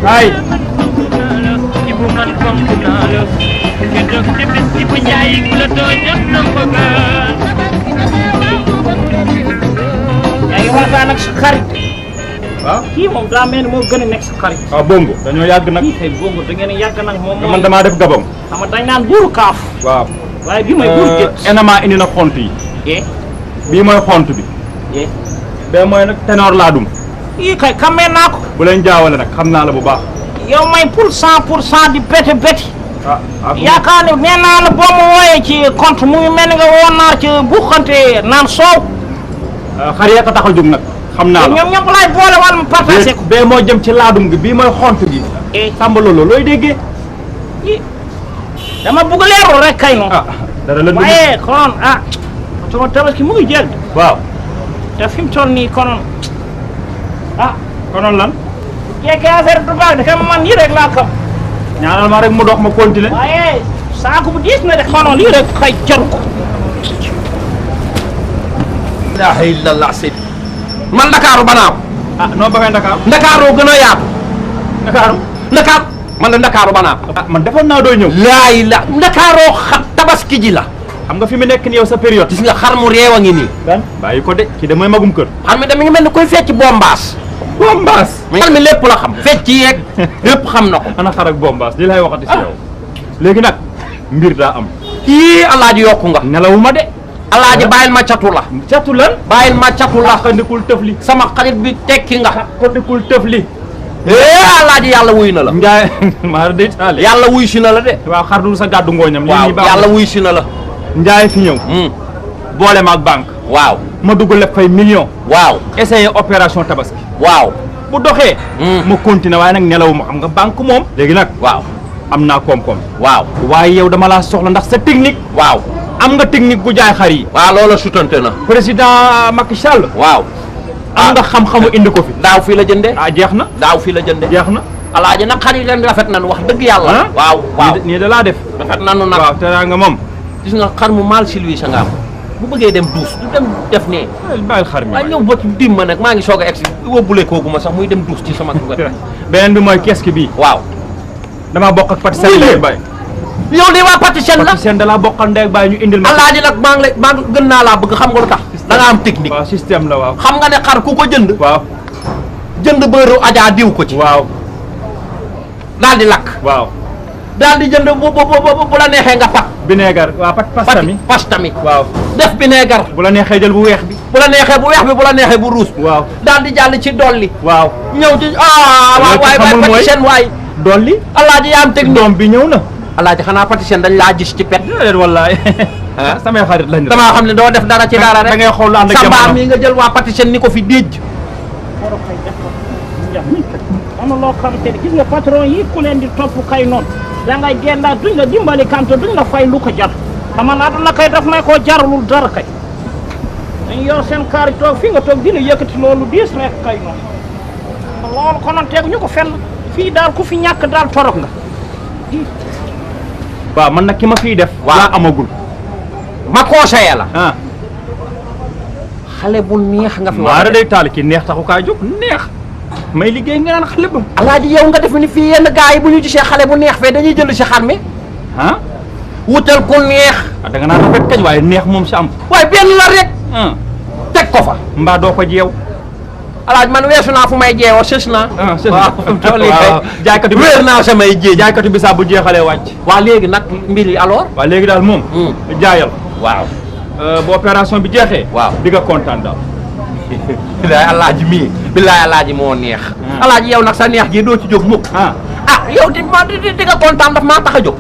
ay ibu man fonk naa la nga jóg ci bis ci bu njaay la doo jot na mbagaan yaa ngi waxtaan ak sa xarit waaw kii moom daa mel ni moo gën a nekk sa xarit waaw bongo dañoo yàgg nag kii kay bongo da ngeen a yàgg nag moom man damaa def gabon xam nga dañ naan buuru kaaf waaw waaye bii mooy buuru gétt enama indi na xont yi bii mooy xont bi bee mooy nag ténor laa dum yii kay xamee naa ko bu leen jaawale nag xam naa la bu baax yow may pour cent di beti beti ah yaakaar ne nee naa la boo ma wooyee ci compte mu ngi mel ni nga woon naa ci buuxante naan soow xar yee ko tax a jóg nag xam naa la ñoom ñëpp laay boole wala ma partagé ko bee moo jëm ci laadum gi bii mooy xont gi sàmba loolu looy déggee dama bugg leerul rek kay noonu dara la waaye konoon sama tabaski mu ngi jël waaw te fi mu toll nii konoon konoon lan jekkee affaire du baax de xam man lii rek laa xam ñaanal ma rek mu dox ma continuer waaye saako bu diis na de konoon lii rek xay jaru ko ilaha illallah sëñ man Ndakaaru banaa ko noo bëggee Ndakaaru Ndakaaroo gën a yaatu Ndakaar man la Ndakaaru banaa ko man defoon naa doo ñëw laay la Ndakaaroo xam tabaski ji la xam nga fi mu nekk ni yow sa période gis nga xar mu réew a ngi nii bàyyi ko de kii de mooy magum kër xar mi da mi ngi mel ni koy fecc bombaas xar mi lépp la xam fecc yeeg lépp xam na ko ana xar ak bombaas li lay waxati si yow léegi nag mbir daa am kii alaaji yokku nga nelawuma de alaaji bàyyil ma catu la catu lan bàyyil ma catu la xandikul tëfli sama xarit bi tekki nga xandikul tëfli alaaji yàlla wuy na la njaay maa day taale yàlla wuy si na la de waaw xar dul sa gàddu ngooñam waaw yàlla wuy si na la njaay fi ñëw boole ma ak banque waaw ma dugg lépp fay million waaw essayer opération tabaski waaw bu doxee ma continuer waaye nag nelawuma xam nga banque moom léegi nag waaw am naa koom-koom waaw waaye yow dama laa soxla ndax sa technique waaw am nga technique gu jaay xar yi waaw loola sutante na président Macky Sall waaw am nga xam-xamu indi ko fi daaw fii la jënde jeex na daaw fii la jënde jeex na alaaji nag xar yi leen rafet nañu wax dëgg yàlla waaw waaw nii da laa def rafet nañu nag waaw teraa nga moom gis nga xar mu mal si lui sa nga am bu bëggee dem duus du dem def nee bàyyil xar mi waaye ñëw ba ci dim ma nag maa ngi soog a egsi wóbbule koogu ma sax muy dem duus ci sama wet beneen bi mooy kees ki bii waaw damaa bokk ak pati seen ndey baay yow lii waa pati seen la pati seen da laa bokkal ndey baay ñu indil ma alaaji nag maa ngi gën naa laa bëgg xam nga lu tax da nga am technique waaw système la waaw xam nga ne xar ku ko jënd waaw jënd beurre ajaa diw ko ci waaw daal di lakk waaw daal di jënd bu la neexee nga pat vinaigre waaw pastami pastami waaw def vinaigre bu la neexee jël bu weex bi bu la neexee bu weex bi bu la neexee bu ruus waaw daal di jàll ci dolli waaw ñëw ci waaw waay pati seen waay dolli alaaji yaa am technique doom bi ñëw na alaaji xanaa pati seen dañ laa gis ci pet déedéet wallaay samay xarit lañ damaa xam ne doo def dara ci dara rek da ngay xool ànd ak samba mi nga jël waa pati seen ni ko fi déej am na loo xamante ne gis nga patron yi ku leen di topp kay noonu da ngay génnaat duñ la dimbali kanto duñ la fay lu ko jar xam nga aduna kay daf may koo jaralul dara kay dañ yor seen kaar toog fii nga toog dina yëkkati loolu diis rek kay noonu loolu konoon teegu ñu ko fenn fii daal ku fi ñàkk daal torop nga waaw man nag ki ma fiy def laa amagul ma conseillé la ah xale bu neex nga fi maara day taal ki neex taxu kaa jóg neex may liggéey nga naan xale ba alaaji yow nga def ni fii yenn gars yi bu ñu gisee xale bu neex fee dañuy jënd si xar mi wutal ku neex da nga naan rafet kañ waaye neex moom si am waaye benn la rek teg ko fa mbaa doo ko jeew alaaji man weesu naa fu may jeewoo sës naa waaw jaaykatu bi wéer naa samay jéej jaaykatu bi saa bu jeexalee wàcc waa léegi nag mbir yi alors waaw léegi daal moom jaayal waaw bu opération bi jeexee waaw di nga kontaan daal bilaay alaaji mii bilaay alaaji moo neex alaaji yow nag sa neex gi doo ci jóg mukk yow di nga kontaan daf maa tax a jóg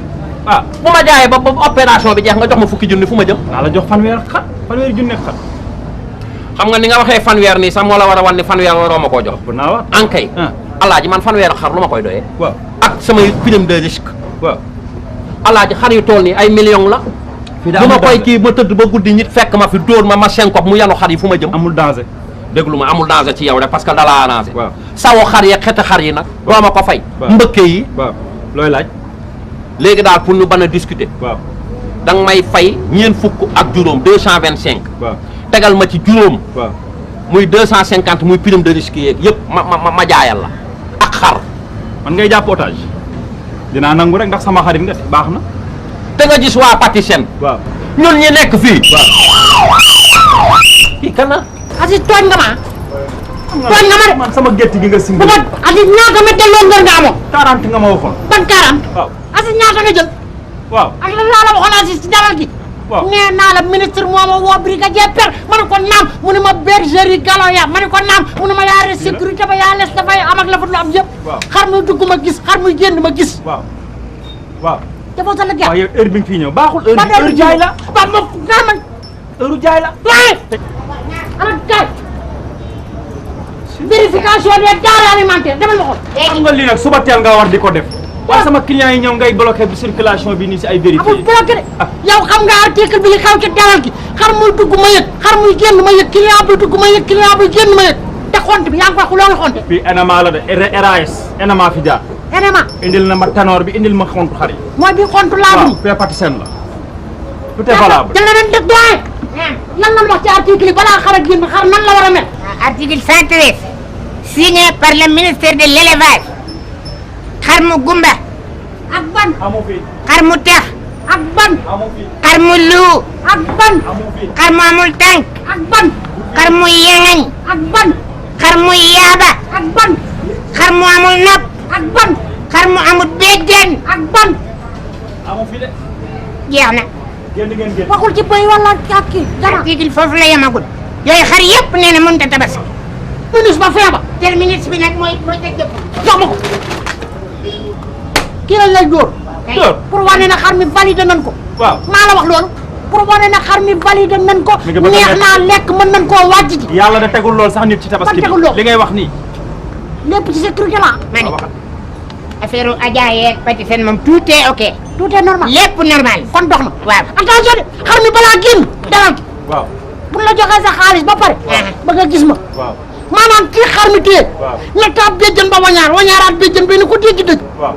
bu ma jaayee ba opération bi jeex nga jox ma fukki junni fu ma jëm naa la jox fanweer xar fanweer junni xar xam nga ni nga waxee fanweer nii sax moo la war a wan ni fanweer waroo ma koo jox bu naa wax ankay alaaji man fanweer xar lu ma koy doyee waaw ak samay prime de risque waaw alaaji xar yu tool nii ay millions la bu ma koy kii ma tëdd ba guddi nit fekk ma fi dóor ma senkop mu yanu xar yi fu ma jëm amul danger déglu ma amul danger ci yow rek parce que dalaa arrangé waaw sawo xar yeeg xete xar yi nag doo ma ko fay mbëkke yi waaw looy laaj léegi daal pour ñu ban a discuter waaw da nga may fay ñeent fukk ak juróom 225 waaw tegal ma ci juróom waaw muy 250 muy prime de risque yeeg yëpp ma jaayal la ak xar man ngay jàpp otage dinaa nangu rek ndax sama xarit nga baax na. te nga gis waa Patisen. waaw ñun ñi nekk fii. waaw. kii kan la. Aziz tooñ nga ma. tooñ nga ma de. man sama gétt gi nga singi. bu ma Aziz ñaata ma delloo ngër nga amoon. 40 nga ma waxoon. ban 40. waaw Aziz ñaata nga jël. waaw ak lan laa la waxoon Aziz ci dalal gi. waaw nee naa la ministre moo ma woo brigadier per ma ne ko naam mu ne ma bergerie Galon ya ma ne ko naam mu ne ma yaa res sécurité ba yaa les dafay am ak la fa lu am yëpp. waaw xar muy dugg ma gis xar muy génn ma gis. waaw waaw. dafa sa la waaw yow heure bi nga fii ñëw baaxul. heure jaay la ba ma naa man heure jaay la. waaye. ana kay. vérification des denrées alimentaires demal ma xool. xam nga lii nag suba teel nga war di ko def. waaye sama client yi ñëw ngay bloqué bi circulation bi nii si ay vérifié. amul bloqué de yow xam nga article bi li xaw ci dalal gi xar muy dugg ma yëg xar muy génn ma yëg client buy dugg ma yëg client buy génn ma yëg te xont bi yaa ngi koy loo ngi xonte. fii NMA la de RAS NMA fi jaar. NMA. indil na ma tanoor bi indil ma xontu xar yi. mooy bi xontu laa waaw dugg. fee Patisen la. tout est valable. jël na leen dëgg doyen. lan la wax ci article yi balaa xar a génn xar nan la war a mel. Article 113 signé par le ministère de l'élevage xar mu gumba ak ban. amu fi xar mu tex ak ban. amu fi xar mu luu ak ban. amu fi xar mu amul tànk ak ban. xar mu yengañ ak ban. xar mu yaaba ak ban. xar mu amul nopp ak ban. xar mu amul béjjén ak ban. amu fi de. jeex na génn ngeen génn. waxul ci bëy wala ak kii dara. article foofu la yemagul yooyu xar yëpp nee na mënut a tabaski ministre ba feebar. te ministre bi nag mooy teg jëpp jox ma ko. kii lañ lay dóor. Dóor. pour wane ne xar mi validé nañ ko. waaw maa la wax loolu. pour wane ne xar mi validé nañ ko. mi ngi bëgg a neex nekk. naa lekk mën nañ koo wàcc ji. yàlla da tegul lool sax nit ci tabaski Ban tegul lool. bi li ngay wax nii. lépp ci sécurité la. ma ne waxal. affaire Adja yeeg Patisen moom tout est ok tout est normal. lépp normal kon dox na. waaw attention de xar mi balaa génn dalal gi. waaw bu la joxee sa xaalis ba pare. ba nga gis ma. waaw maanaam kii xar mi téye. waaw. na taab béjjën ba wañaaraat béjjën bi ni ko dégg dëj. waaw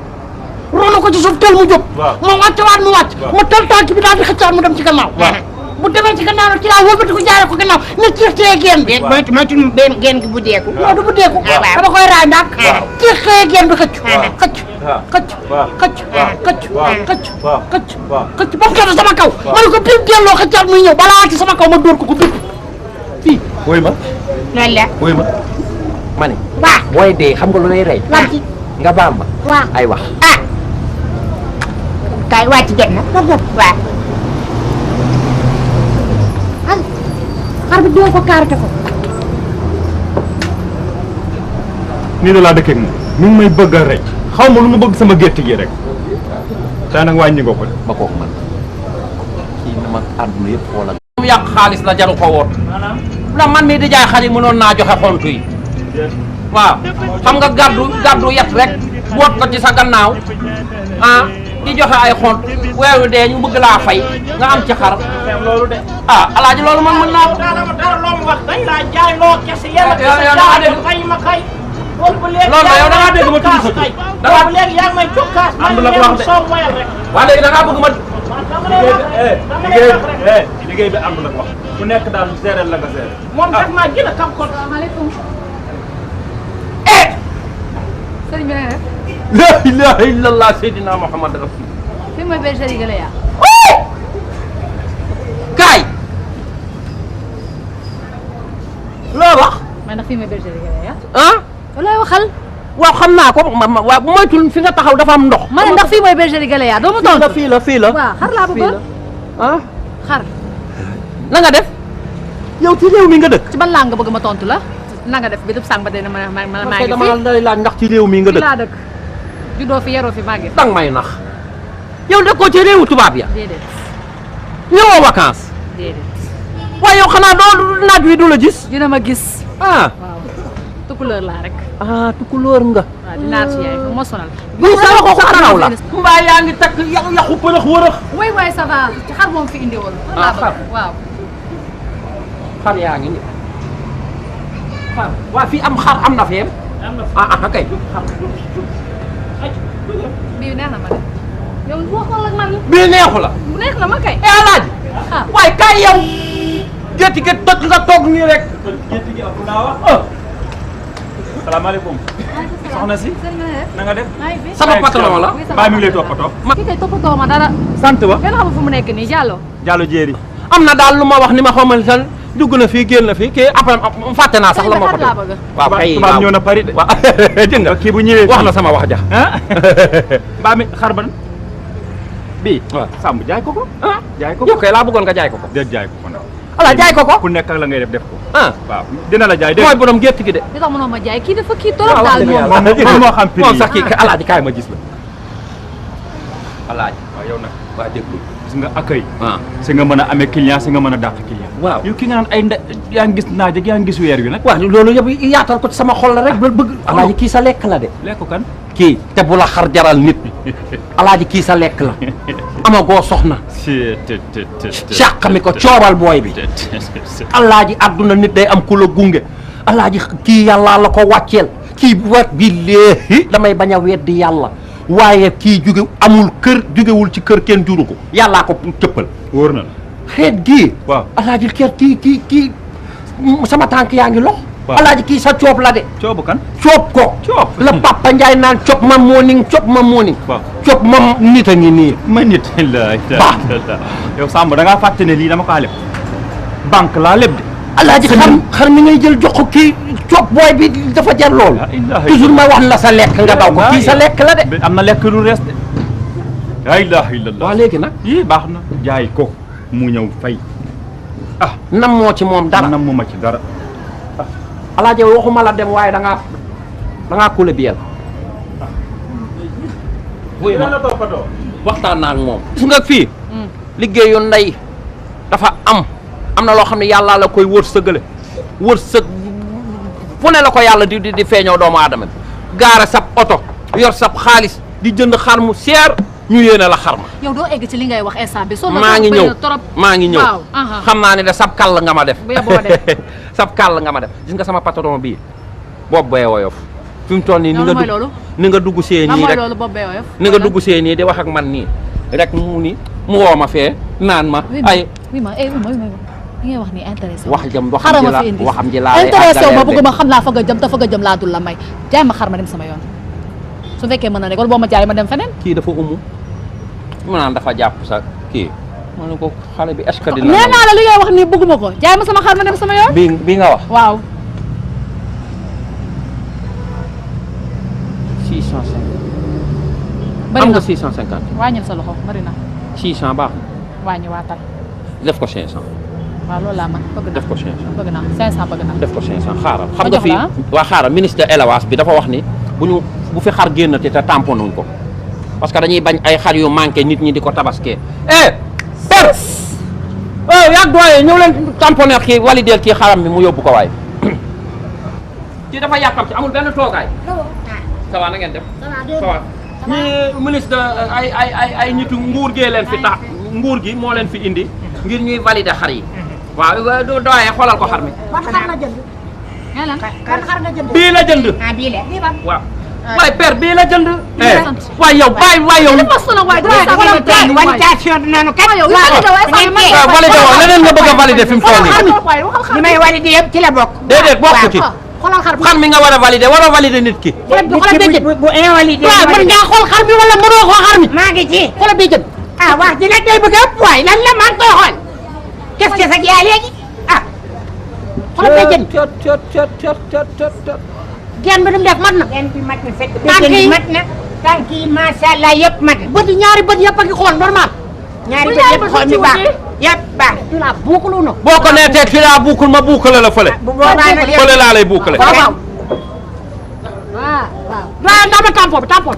rono ko ci suuf tel mu jóg. waaw. ma wàccewaat mu wàcc. waaw. ma tel tànk bi daal di xëccaat mu dem ci gannaaw. waaw. bu demee ci gannaaw nag ci laa wëlbati ko jaaree ko gannaaw ne ciix téye geen bi. déet moytu benn génn gi bu deeku non du bu deeku. waaw. dama koy raay ndànk. waaw. ciix téye geen bi xëcc. waaw. xëcc. waaw. xëcc. waaw. xëcc. waaw. xëcc. waaw. xëcc. waaw. xëcc. waaw. xëcc ba mu jot sama kaw. waaw. ma ne ko biir delloo xëccaat muy ñëw balaa ci sama kaw ma dóor ko ko biir fii. wuy ma loolu la wuy ma ma ne. waaw. booy dee xam nga lu lay rey. lan ci. nga baal ma. waaw. ay wax. ah kay wàcc jot na daf daf. waaw xar bi doo ko kaarate ko. nii da laa dëkk ak moom mi ngi may bëgg a rey xaw ma lu mu bëgg sama gétt gi rek tey nag wàññi nga ko de. ba kooku man kii na ma àdduna yëpp xoolal. mu yàq xaalis la jaru ko woon. la man mii di jaay xar yi mënoon naa joxe xontu yi. waaw xam nga gàddu yet rek boot ko ci sa gannaaw ah di joxe ay xont weeru dee ñu bëgg laa fay nga am ci xar. loolu de. ah alaaji loolu man mën naa ko. dara loo mu wax dañ laa jaay loo kese yàlla yow kese da ngaa jaay dégg. fay ma kay. boobu léegi loolu la yow da ngaa dégg ma tudd sa tur. da ngaa boobu léegi yaa ngi may cukkaas. ànd la ko wax de. soo wayal rek. waa léegi da ngaa bëgg ma. dama lay wax rek. dama lay wax rek. liggéey bi ànd la ko wax ku nekk daal gérer la nga gérer. moom sax maa gën a kam kon. maaleykum. sëriñ bi na nga def. la ilaha illallah seydina muhammad rasul. fii mooy bergerie Galaya. kaay. loo wax. man nag fii mooy bergerie Galaya. ah. looy waxal. waaw xam naa ko waaw moytul fi nga taxaw dafa am ndox. ma ne ndax fii mooy bergerie Galaya doo ma tontu. fii la waaw xar laa bëgg. ah. xar. na nga def. yow ci réew mi nga dëkk. ci ban laa nga bëgg ma tontu la. na nga def bi dëpp sànq ba dee na ma maa ngi fi. dama lay laaj ndax ci réew mi nga fii dëkk. laa dëkk. juddoo fi yaroo fi màggee fi. dang may nax. yow dëkkoo ci réewu tubaab ya. déedéet ñëwoo vacances. déedéet. waaye yow xanaa doo naaj wi du la gis. dina ma gis. ah. waaw tukulóor laa rek. ah tukulóor nga. waaw dinaa ci yaay moo sonal. bii sa loxo ko xaraw la. mbaa yaa ngi takk yaxu përëx wërëx. waay waay ça va ci xar moom fi indi woon. Ah, xar. waaw. xar yaa ngi ni xar waa fii am xar am na fi kay xar bii neex na ma de. yow waxoon ak man. bii neexu la neex na ma kay. alaaj ah waaye kay yow gétti gi toj nga toog nii rek gétt gi ëpp naa wax. salaamaaleykum. soxna si. na nga def. sama patron la. Baye mi ngi lay toppatoo. kii kay toppatoo ma dara. sant ba. kenn xamul fu mu nekk nii Diallo. Diallo jéeri. am na daal lu ma wax ni ma xamal san dugg na fii génn na fii kii après fàtte naa sax la ma ko def. waaw kay tubaab ñëw na Paris de. waaw dégg nga kii bu ñëwee wax na sama wax ja. mbaa mi xar ban bii. waaw Samb jaay ko ko. jaay ko ko yow kay laa bëggoon nga jaay ko ko. déet jaay ko ko nag. ala jaay ko ko. ku nekk ak la ngay def ko. waaw dina la jaay dégg mooy borom gétt gi de. li tax mënoo ma jaay kii dafa kii trop daal moom. moom moo xam prix moom sax kii alaaji kaay ma gis la. alaaji waaw yow nag waa déglu. gis nga accueil. si nga mën a amee client si nga mën a dàq client. waaw yow ki nga naan ay yaa ngi gis naaj ak yaa ngi gis weer wi nag. waaw loolu yëpp yaatal ko ci sama xol la rek ba bëgg. alaaji kii sa lekk la de. lekk kan. kii te bu la xar jaral nit. alaaji kii sa lekk la. amagoo soxna. càq mi ko coobal booy bi. alaaji àdduna nit day am ku la gunge. alaaji kii yàllaa la ko wàcceel. kii bu wet bi léegi damay bañ a weddi yàlla. waaye kii jóge amul kër jógewul ci kër kenn juru ko yàllaa ko cëppal. wóor na la. xeet gii. waaw alaaji kii sama tànk yaa ngi lox. waaw alaaji kii sa coob la de. coobu kan. coob ko. coob la Papa Ndiaye naan coob ma morning coob ma morning. waaw coob ma nit a ngi nii. ma nit la. yow Samb da ngaa fàtte ne lii dama kaa leb. banque laa leb de. alaaji xar mi ngay jël jox ko kii coob booy bi dafa jar lool. toujours ma wax la sa lekk nga daw ko kii sa lekk la de. am na lekk lu rees de. la ilaha illallah. waaw léegi nag. yii baax na jaay ko mu ñëw fay. nam moo ci moom dara nam mu ma ci dara. alaaji waxuma la dem waaye da ngaa kule biyel. wuy ma waxtaan naa ak moom. gis nga fii. liggéeyu ndey dafa am na loo xam ne yàlla la koy wërsëgale wërsëg fu ne la ko yàlla di feeñoo doomu aadama bi. gaara sab oto yor sab xaalis di jënd xar mu seer ñu yéene la xar ma. yow doo egg ci li ngay wax instant bi. soo maa ngi ñëw maa ngi ñëw. waaw xam naa ne de sab kàll nga ma def. bu yeboo def sab kàll nga ma def gis nga sama patron bii boobu bee woyof fi mu toll nii ni nga dugg see nii rek ni nga dugg see nii di wax ak man nii rek mu woo ma fee naan ma ay. oui ma li ngay wax nii intéressé waxam ji laa intéressé wu ma bëgguma xam laa fa nga jëm te fa nga jëm laa dul la may jaay ma xar ma dem sama yoon su fekkee mën na rek wala boo ma jaay ma dem feneen. kii dafa umu mu naan dafa jàpp sa kii ma ne ko xale bi est-ce que dina. nee naa la li ngay wax nii bëgguma ko jaay ma sama xar ma dem sama yoon. bii nga wax. waaw. 650. bëri am na nga 650. wàññil sa loxo bëri na. 600 baax na. wàññi waatal. def ko 500. waaw loolu laa man bëgg naa def ko 500. bëgg naa 500 bëgg naa. def ko 500 xaaral. xam nga fii waa xaaral ministre de l'élevage bi dafa wax ni bu fi xar génnati te tamponuñ ko parce que dañuy bañ ay xar yu manqué nit ñi di ko tabaskee. per yaag doye ñëw leen tamponné kii validé kii xaram bi mu yóbbu ko waay. kii dafa yàqam ci amul benn toogaay. ça va na ngeen def. ça va ñii ministre ay nitu nguur gee leen fi tax nguur gi moo leen fi indi ngir ñuy valider xar yi. waaw doye xoolal ko xar mi. ban xar nga jënd. ban xar nga jënd. bii la jënd. bii la waaw. waaye père bii la jënd. waaye yow bàyyi waaye yow. validation dinañu kat. waaw validé woo leneen nga bëgg a validé fi mu toll nii. li may validé yëpp ci la bokk. déedéet bokku ci. xoolal xar xar mi nga war a validé war a validé nit ki. bu invalidé. waaw mën ngaa xool xar mi wala mënoo xool xar mi. maa ngi ci. xoolal bii jën. ah wax ji nag day bëgg a ëpp waay lan la maa ngi koy xool. kes ak yaa léegi ah. xoolal bii jën. genn bi ni mu def mat na. genn bi mat na fekk béjjën bi mat na. tànk yi macha allah yëpp mat na. bët yi ñaari bët yëpp a ngi xool normal. ñaari bët yëpp xool mi baax yëpp baax. tu la buukulu no. boo ko nee teg fi laa buukul ma buukale la fële. bu boobaa nag yow fële laa lay buukale. waaw waaw ndax ma tampon bi tampon.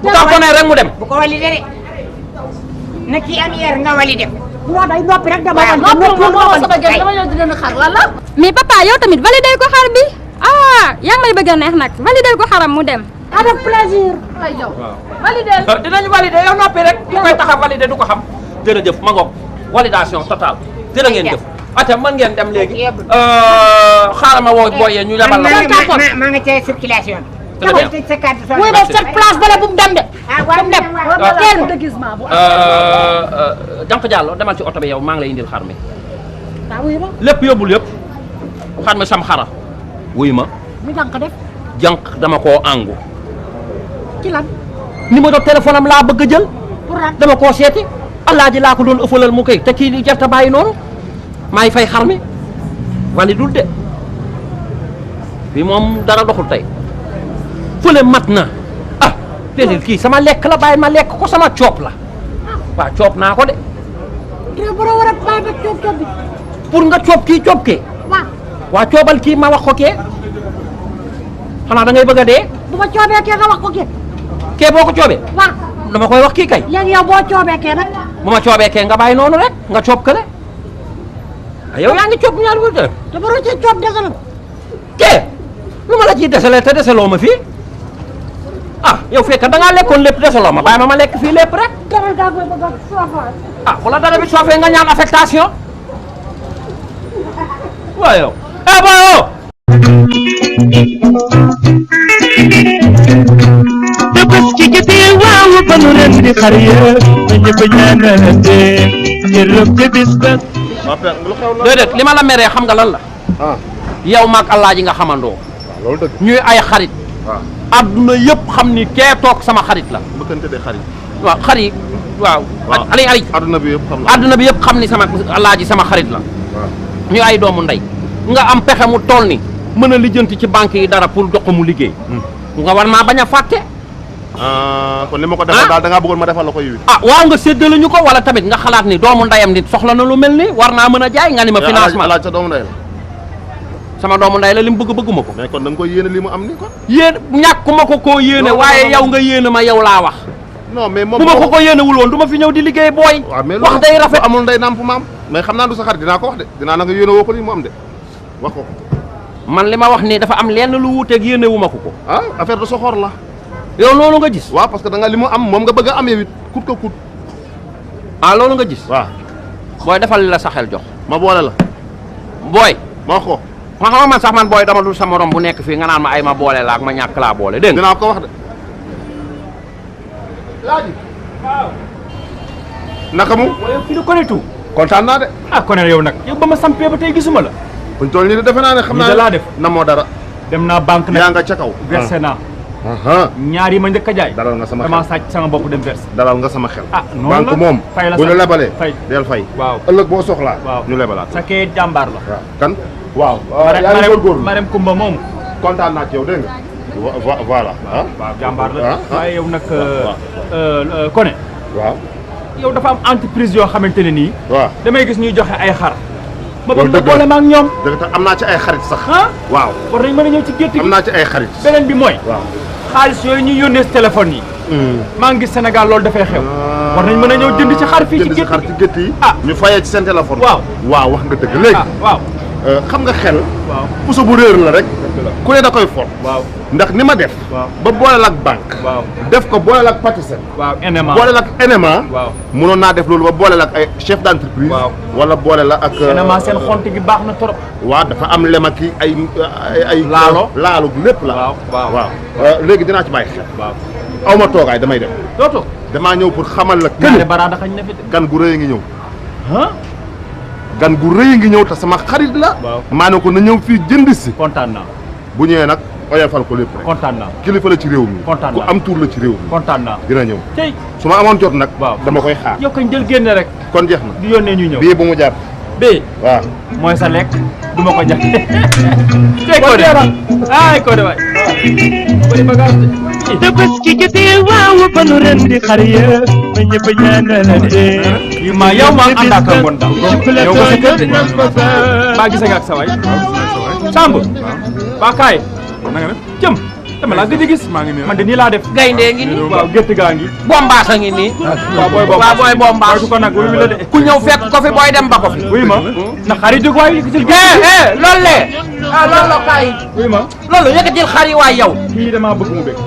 bu tamponné rek mu dem. bu ko validé de na kii am yar nga validé. bu wax day noppi rek dama. mais papa yow tamit validé ko xar bi yaa ngi may bëgg a neex nag validé ko xaram mu dem. avec plaisir. validé. dinañu validé yow noppi rek li koy tax a validé du ko xam. jërëjëf ma ngoog validation totale jërë ngeen jëf. ate mën ngeen dem léegi. xaaral ma woo booyee ñu lebal la. maa nga ca circulation bi. très bien tëj sa carte sol. muy ba cette place bala bu mu dem de. ah war dem Janq Diallo demal ci oto bi yow maa ngi lay indil xar mi. waaw wuyu ma. lépp yóbbul yëpp xar mi sam xara wuy ma mu jànq def jànq dama koo àngu ci lan numéro téléphone am laa bëgg a jël pour lan dama koo seeti alaaji laa ko doon ëffalal mu koy te kii li jarta bàyyi noonu maay fay xar mi wali dul de fii moom dara doxul tey fële mat na ah déedéet kii sama lekk la bàyyi ma lekk ko sama coop la waaw coop naa ko de kii bu la war a bàyyi ba coob bi pour nga coop kii coop kee waaw waa coobal kii ma wax ko kee xanaa da ngay bëgg a dee bu ma coobee kee nga wax ko kii kee boo ko coobee waaw dama koy wax kii kay léegi yow boo coobee kee nag bu ma coobee kee nga bàyyi noonu rek nga coob kële yow yaa ngi coop ñaar bu dee te baroo ci coob desal kee lu ma la ciy desalee te desaloo ma fii ah yow fekk da ngaa lekkoon lépp desaloo ma bàyyi ma lekk fii lépp rek teral gaa koy bëgg a soofa ah wala dara bi soofee nga ñaan affectation waaw yow boyo Tabaski jotee waaw ba nu ren di xar ya ba ñëpp ñaanalante jërëjëf ca bis ba. déedéet li ma la meree xam nga lan la yow maag Alaaji nga xamandoo loolu dëgg ñuy ay xarit adduna yëpp xam ni kee toog sama xarit la bëkkante de xarit waaw xarit waaw ali adduna bi yëpp xam na adduna bi yëpp xam ni sama Alaaji sama xarit la ñu ay doomu ndey nga am pexe mu toll ni mën a lijjanti ci banque yi dara pour jox ko mu liggéey nga war maa bañ a fàtte kon li ma ko defal daal da ngaa bëggoon ma defal la ko yiw waaw nga séddale ñu ko wala tamit nga xalaat ni doomu ndeyam nit soxla na lu mel ni war naa mën a jaay nga ni ma financement Alaaji sa doomu ndey la sama doomu ndey la li mu bëgg bëgguma ko mais kon da nga koy yéene li mu am ni kon yéen ñàkkuma ko koo yéene waaye yow nga yéene ma yow laa wax non mais moom bu ma ko yéene wul woon du ma fi ñëw di liggéey booy wax day rafet amul ndey naam fu ma am mais xam naa du sa xarit dinaa ko wax de dinaa na nga yéene woo ko li mu am de wax ko man li ma wax nii dafa am lenn lu wuuteeg yéene wu ma ko affaire de soxor la yow loolu nga gis waaw parce que da nga li mu am moom nga bëgg a am yow it kut ko kut loolu nga gis waaw booy defal li la sa xel jox ma boole la booy ma wax ko ma xam man sax man booy dama dul sa morom bu nekk fii nga naan ma ay ma boole la ak ma ñàkk laa boole dégg nga dinaa ko wax de Laaji waaw naka mu waaye fii la Koné tout kontaan naa de Koné yow nag yow ba ma sampee ba tey gisuma la buñ toll nii de defe naa ne xam naa laa def na moo dara dem naa banque nag yaa nga ca kaw versé naa ñaar yi ma njëkk a jaay dalal nga sama xel dama sàcc sama bopp dem versé dalal nga sama xel noonu banque moom fay la bu ñu lebalee fay del fay waaw ëllëg boo soxlaa waaw ñu lebalaat sa kee jàmbaar la waaw kan waaw yaa ngi góorgóorlu Marème Kumba moom kontaan naa ci yow dégg nga voilà waaw jàmbaar la waaye yow nag Koné waaw yow dafa am entreprise yoo xamante ne nii waaw damay gis ñuy joxe ay xar ma loolu bëgg nga boole ma ak ñoom dëgg tax am naa ci ay xarit sax waaw war nañ mën a ñëw ci gétt gi am naa ci ay xarit beneen bi mooy waaw xaalis yooyu ñuy yónnee si téléphone yi maa ngi gis Sénégal loolu dafay xew war nañ mën a ñëw jënd ci xar fii ci gétt xar ci gétt yi ñu fayee ci seen téléphone waaw wax nga dëgg léegi waaw xam nga xel waaw puso bu réer la rek ku ne da koy for waaw ndax ni ma def ba booleel ak banque waaw def ko booleel ak Patisen waaw NMA booleel ak NMA waaw mënoon naa def loolu ba booleel ak ay chef d'entreprise waaw wala boole la ak NMA seen xont gi baax na trop waaw dafa am lema ki ay laalo lépp la waaw léegi dinaa ci bàyyi xel waaw aw ma toogaay damay dem dooto damaa ñëw pour xamal la këne baraada xañ na fi gan gu rëy ngi ñëw gan gu rëy ngi ñëw te sama xarit la maa ne ko na ñëw fii jënd si kontaan naa bu ñëwee nag oyofal ko lépp rek kontaan naa kilifa la ci réew mi kontaan naa ku am tur la ci réew mi kontaan naa dina ñëw tey su ma amoon jot nag waaw dama koy xaar yow kañ jël génne rek kon jeex na du yónnee ñu ñëw bii bu mu jàpp bii waaw mooy sa lekk du ma ko jax tey ko de ay ko de waay bari bagage Tabaski jotee waaw ba nu ren di xar ya ba ñëpp ñaanalante yi ma yow ma ànd ak ngoon daal yow ko sa kër de maa gis nga ak sa waay Samb waa kaay na nga def jëm dama laa gëj a gis maa ngi nii man de nii laa def gaynde ngi nii waaw gétt gaa ngi bombaasa ngi nii waaw booy bombaas ko nag wuyu la de ku ñëw fekk ko fi booy dem ba ko fi wuyu ma na xar yi jóg waay yëkkatil loolu le loolu la kaay wuyu ma loolu yëkkatil xar yi waay yow kii damaa bëgg mu bëgg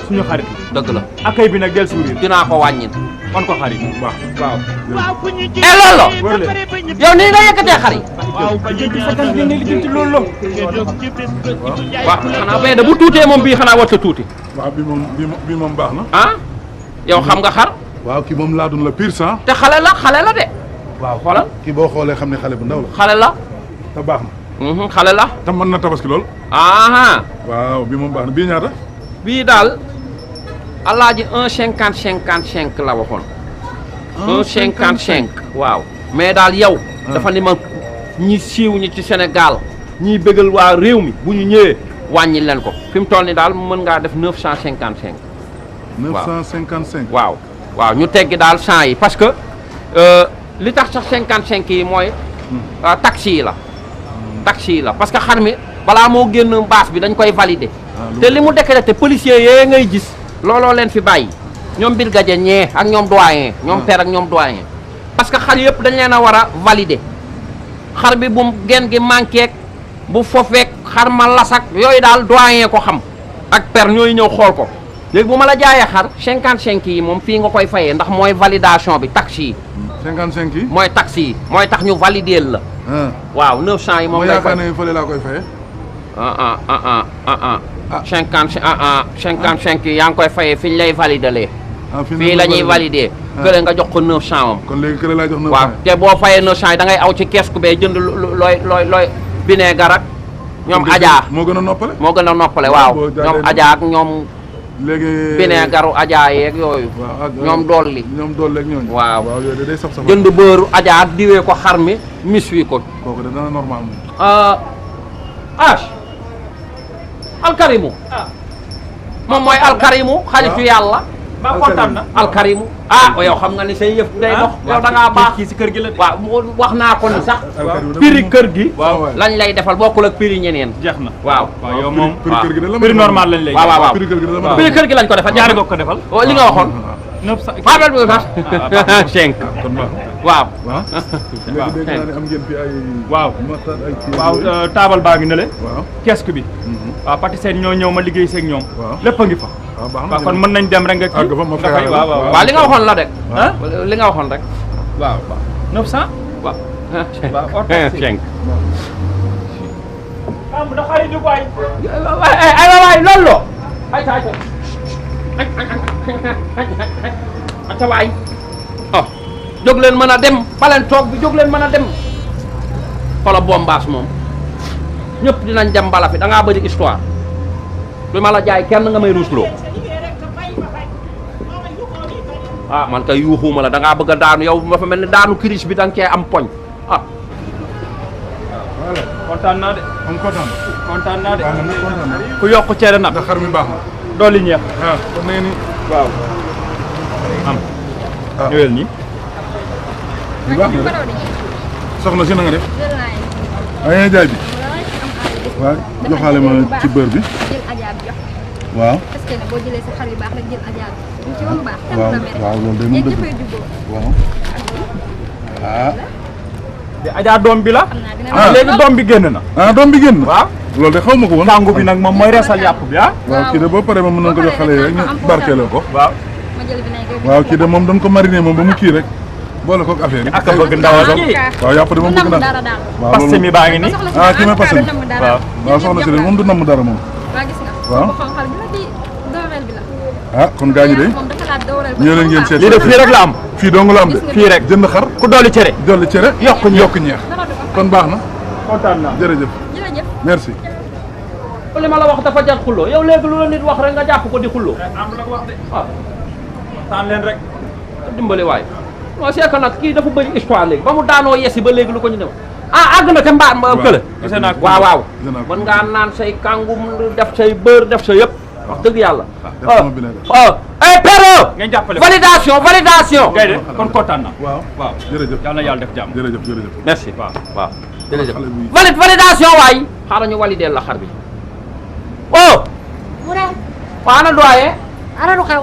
suñu xarit dëgg la akay bi nag del sourire dinaa ko wàññin wan ko xarit waaw loolu wër le yow nii nga yëkkatee xar yi waaw ba jënd sa kan dina lijjanti loolu waaw xanaa bee da bu tuutee moom bii xanaa warta tuuti waaw bi moom baax na yow xam nga xar waaw kii moom laadun la pire sang te xale la de waaw xoolal kii boo xoolee xam ne xale bu ndaw la xale la te baax na xale la. te mën na tabaski lool. waaw bii moom baax na bii ñaata. bii daal alaaji 1,50 la waxoon. 1,55 waaw. mais daal yow. dafa ni ma ñi siiw ñi ci Sénégal ñiy bëggal waa réew mi bu ñu ñëwee wàññi leen ko fi mu toll ni daal mën ngaa def 955. 955. waaw waaw ñu teggi daal 100 yi parce que li tax sax 55 yi mooy taxi yi la. taxi yi la parce que xar mi balaa moo génn baas bi dañ koy valider. te li mu décrété policiers yee ngay gis looloo leen fi bàyyi ñoom brigadier ñee ak ñoom doyen ñoom père ak ñoom doyen parce que xar yëpp dañ leen a war a valider xar bi bu genn gi manqué bu fofeek xar ma lasak yooyu daal doyen ko xam ak père ñooy ñëw xool ko léegi bu ma la jaayee xar 55 yi moom fii nga koy fayee ndax mooy validation bi taxi yi. 55 yi. mooy taxi yi mooy tax ñu valider la. waaw 900 yi moom ngay fay. ma yaakaar ne fële laa koy fayee. 55 yi yaa ngi koy fayee fi ñu lay validalee. fii la ñuy valider. kële nga jox ko 900 am. kon léegi kële laa jox 900. waaw te boo fayee 900 yi da ngay aw ci kees ku bee jënd looy vinaigre ak ñoom Adja. moo gën a noppale. moo gën a noppale waaw ñoom Adja ak ñoom. léegi vinaigre Adja yeeg yooyu. ñoom dolli. ñoom dolli ak ñooñu. waaw yooyu day saf saf. jënd beurre Adja ak diwee ko xar mi mis wi ko. kooku de dana normal moom. alkarimu. moom mooy alkarimu xaritu yàlla. ba kontaan na alkarimu yow xam nga ni say yëf day dox yow da ngaa baax kii si kër gi la waaw wax naa ko ni sax prix kër gi lañ lay defal bokkul ak prix ñeneen jeex na waaw yow moom prix normal lañ lay waaw prix kër gi lañ ko defal ñaari nga ko defal li nga waxoon 900 Fabel bi sax 5 waaw léegi dégg naa ne am ngeen fi ay waaw taabal baa ngi ne le kesku bi waaw pati seen ñoo ñëw ma liggéey seeg ñoom lépp a ngi fa waaw kon mën nañ dem rek nga kii nga fay waaw li nga waxoon la de li nga waxoon rek waaw 900 waaw waaw 5 am da xari du koy ay waay loolu ay ata waay jóg leen mën a dem baleen toog bi jóg leen mën a dem xola bombaas moom ñëpp dinañ dem bala fi da ngaa bëri histoire du ma la jaay kenn nga may ruusloo man kay yuuxuuma la da ngaa bëgg a daanu yow dafa mel ni daanu crise bi da nga cee am poñ kontaan naa de kontaan naa de kontaan na ku yokk cere nag ndax xar mi baax na dooli ñeex kon nee ni waaw am ñëwel nii baax na de soxna si na nga def ay jaay bi waaw joxaale ma ci beurre bi waaw est-ce que boo jëlee sa xar yu baax rek jël Adja bi ci woon baax waaw loolu day moom dëgg waaw te Adja doom bi la léegi doom bi génn na doom bi génn waaw loolu de xaw ma ko woon tàngu bi nag moom mooy resal yàpp bi waaw kii de boo paree moom mën nañ ko jox xale yi rek ñu barkeeloo ko waaw waaw kii de moom dañ ko mariner moom ba mu kii rek boole koog affaire yi ak bëgg ndawal waaw yàpp de moom bëgg na waaw passe mi baa ngi ni kii may passe mi waaw soxna si de moom du namm dara moom waaw kon gaañu de ñëw leen ngeen seet lii de fii rek la am fii dong la am de fii rek jënd xar ku dolli cere yokk ñeex kon baax na kontaan naa jërëjëf merci li ma la wax dafa jar xulloo yow léegi lu la nit wax rek nga jàpp ko di xulloo taan leen rek dimbali waay non c'est que nag kii dafa bëri histoire léegi ba mu daanoo yesi ba léegi lu ko ñu new àgg na te mbaam kële waaw mën ngaa naan say kàngum def say beurre def sa yëpp wax dëgg yàlla pero ngeen jàppale validation kay de kon kontaan na waaw jërëjëf yàlla na yàlla def jàmm jërëjëf merci waaw jërëjëf validation waay xaaral ñu valider la xar bi waa ana doyen ana lu xew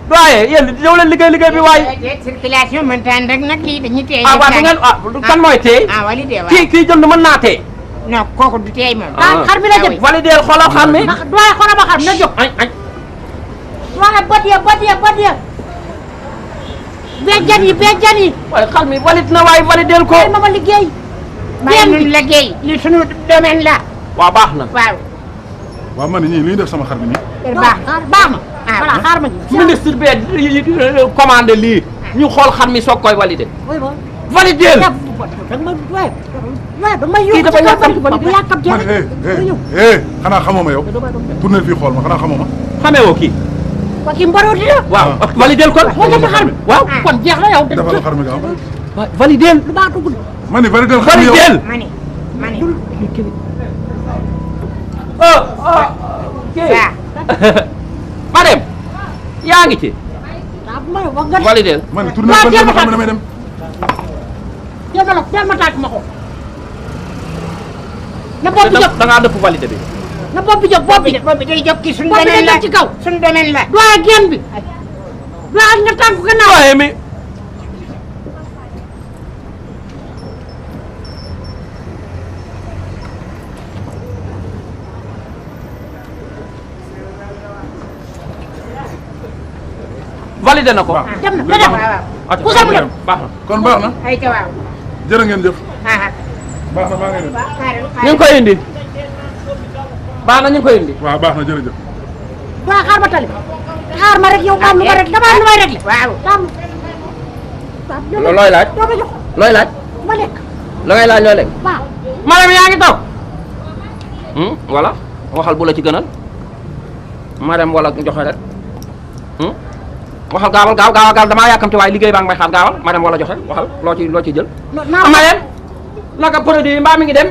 doyen yéen yow leen liggéey bi waay circulation mën taan rek nag kii dañuy teey waaw du ngeen kan mooy teey validé waaw kii jënd mën naa teey non kooku du teey moom xar mi la jëm valider xoolal xar mi doyen xoolal ma xar mi na jóg añ doyen bot ya bejjan yi waaye xar mi valide na waaye valider ko ma liggéey bàyyi ñun liggéey li sunu domaine la waaw baax na waaw man ñii li ñu def sama xar bi nii baax na voilà xaar ma ministre bi commandé lii ñu xool xar mi soog koy valider valider waaw damay kii dafa yàkkamti bu yàkkamti man xanaa xamoo ma yow tournel fii xool ma xanaa xamoo ma xamee woo kii waa kii mbaroo di la waaw validel ko moo jënd xar mi waaw kon jeex na yow defal xar mi gaaw validel lu baax dugg ma ni validel xar mi yow mani madem yaa ngi ci validel ma ni tournel ban ma xam ne damay dem teel ma tàgg ma ko na bopp bi jóg da ngaa dëpp validé bi na bopp bi jóg bopp bi day jóg ci suñu bopp bi domaine la ci kaw suñu domaine la doy genn bi doy nga tànk gannaaw waaye mi validé na ko dem na dem ku sax mu dem baax na kon baax na ay ca waaw jërë ngeen jëf baax na maa ngi dem ñu ngi koy indi baax na ñu ngi koy indi waaw baax na jërëjëf waa xaar ba tali xaar ma rek yow am lu ma rek dama am lu may rek waaw looy laaj doo ma jox looy laaj ma lekk la ngay laaj loo lekk waaw madame yaa ngi toog voilà waxal bu la ci gënal madame wala joxe rek waxal gaawal gaaw damaa yàkkamti waaye liggéey baa ngi may xaar gaawal madame wala joxe waxal loo ci jël madame naka produit mbaa mi ngi dem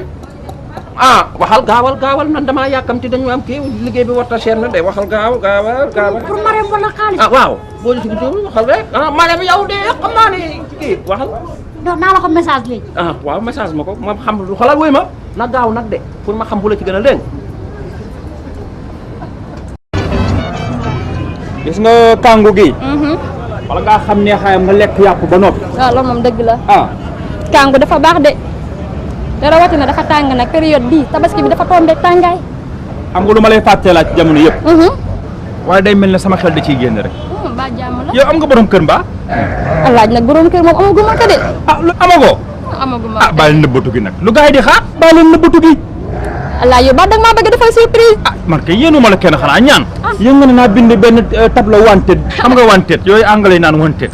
waxal gaawal man damaa yàkkamti dañu am kii liggéey bi warta cher na de waxal gaawal pour Marème wala xaalis waaw boo ci waxal rek madame yow de xam naa ne kii waxal non naa la ko message léegi waaw message ma ko ma xam xoolal wuy ma na gaaw nag de pour ma xam bu la ci gën a léegi gis nga kàngu gi wala ngaa xam ne xayam nga lekk yàpp ba noppi waaw loolu moom dëgg la kàngu dafa baax de te rawatina dafa tàng nag période bii tabaski bi dafa tombé tàngaay xam nga lu ma lay fàttee laaj jamono yëpp waaye day mel ne sama xel da ciy génn rek ba jàmm la yow am nga borom kër mbaa laaj nag borom kër moom amaguma ko de lu amagoo amaguma bàyyi leen nëbbatu gi nag lu gars yi di xaar bàyyi leen nëbbatu gi laaj yow ba dag maa bëgg defal surprise man kay yéenu ma la kenn xanaa ñaan yéen nga ne naa bind benn tableau wanted xam nga wanted yooyu anglais naan wanted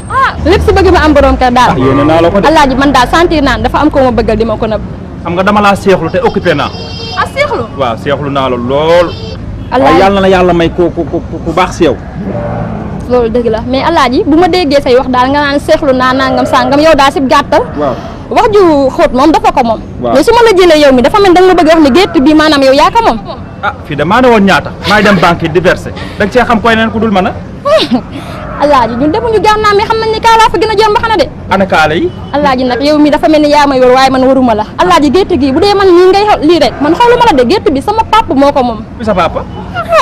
lépp si bëgg ma am borom kër daal yéene naa la ko de alaaji man daal sentir naan dafa am ko ma bëggal di ma ko nëbb xam nga dama laa seexlu te occupé naa seexlu waaw seexlu naa la lool waaye yàlla na yàlla may ku baax si yow loolu dëgg la mais alaaji bu ma déggee say wax daal nga naan seexlu naa nangam sangam yow daal si gàttal wax ju xóot moom dafa ko moom mais su ma la jëlee yow mi dafa mel da nga ma bëgg wax ne gétt bi maanaam yow yaa ko moom fii de maa ne woon ñaata maay dem banque di verser da nga see xam koy neen ku dul mën a alaaji ñun demuñu gànnaaw mais xam nañ ne kaa laa fa gën a jëm ba xana de ana kaala yi alaaji nag yow mi dafa mel ni yaa may war waaye man waruma la alaaji gétt gi bu dee man nii ngay lii rek man xooluma la de gétt bi sama papa moo ko moom bi sa papa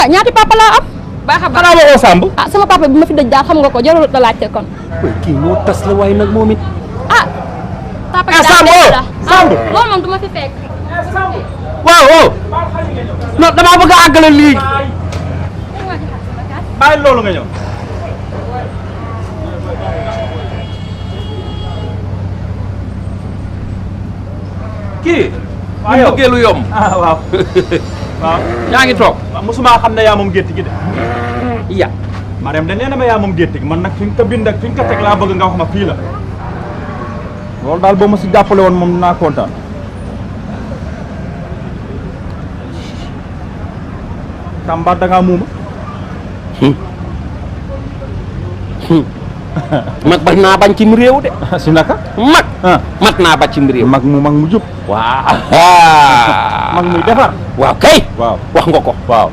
ñaati papa laa am baax a baax xanaa waxoo Samb sama papa bi ma fi dëj daal xam nga ko jarul la laajte kon kii moo tas la waaye nag moom it papa Samb loolu moom du ma fi fekk waaw non damaa bëgg a àggale lii bàyyi loolu nga ñëw kii mu bëggee lu yomb waaw yaa ngi toog mosuma xam ne yaa moom gétt gi de iya Marème de nee na ma yaa moom gétt gi man nag fi nga ko bind ak fi nga ko teg laa bëgg nga wax ma fii la loolu daal boo ma si jàppale woon moom naa kontaan Tamba da ngaa muuma mag bañ naa bañ cim réew de si naka mag naa bañ cim réew mag mu jub waaw mag muy defar waaw kay waaw wax nga ko waaw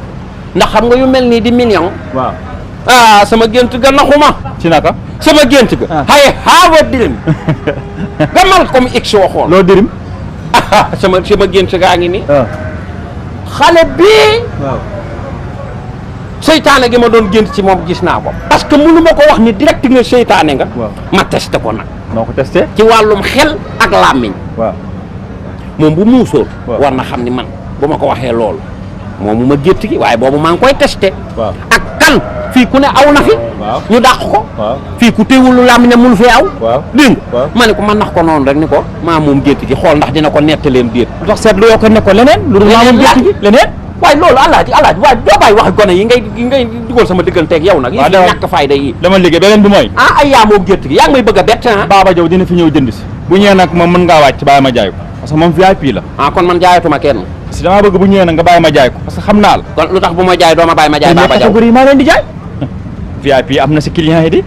ndax xam nga yu mel nii di million waaw sama gént ga naxuma si naka sama gént ga xaye xaawa dirim gamal comme x waxoon loo dirim sama gént gaa ngi nii xale bii seytaane gi ma doon gént ci moom gis naa ko parce que mënu ma ko wax ni direct nga seytaane nga ma testé ko nag noo ko testé ci wàllum xel ak làmmiñ waaw moom bu muusóor war na xam ni man bu ma ko waxee loolu moom mu ma gétt gi waaye boobu maa ngi koy testé ak kan fii ku ne aw na fi ñu dàq ko fii ku téewulu làmmiñam mënu fi aw dégg nga ma ne ko man nax ko noonu rek ni ko maa moom gétt gi xool ndax dina ko nettaleem déet lu tax seet lu yoo ko ne ko leneen lu dul maa moom gétt gi leneen waaye loolu alaaji waaye doo bàyyi wax gone yi ngay dugal sama digganteeg yow nag yi fi ñàkk fayda yi dama liggéey beneen bi mooy ay yaa moom gétt gi yaa ngi may bëgg a bett Baba Jaw dina fi ñëw jënd si bu ñëwee nag moom mën ngaa wàcc bàyyi ma jaay ko parce que moom VIP la. ah kon man jaayatuma kenn. parce que damaa bëgg bu ñëwee nag nga bàyyi ma jaay ko parce que xam naa la. kon lu tax bu ma jaay doo ma bàyyi ma jaay Baba Diaw catégorie maa leen di jaay. VIP am na si client yi di.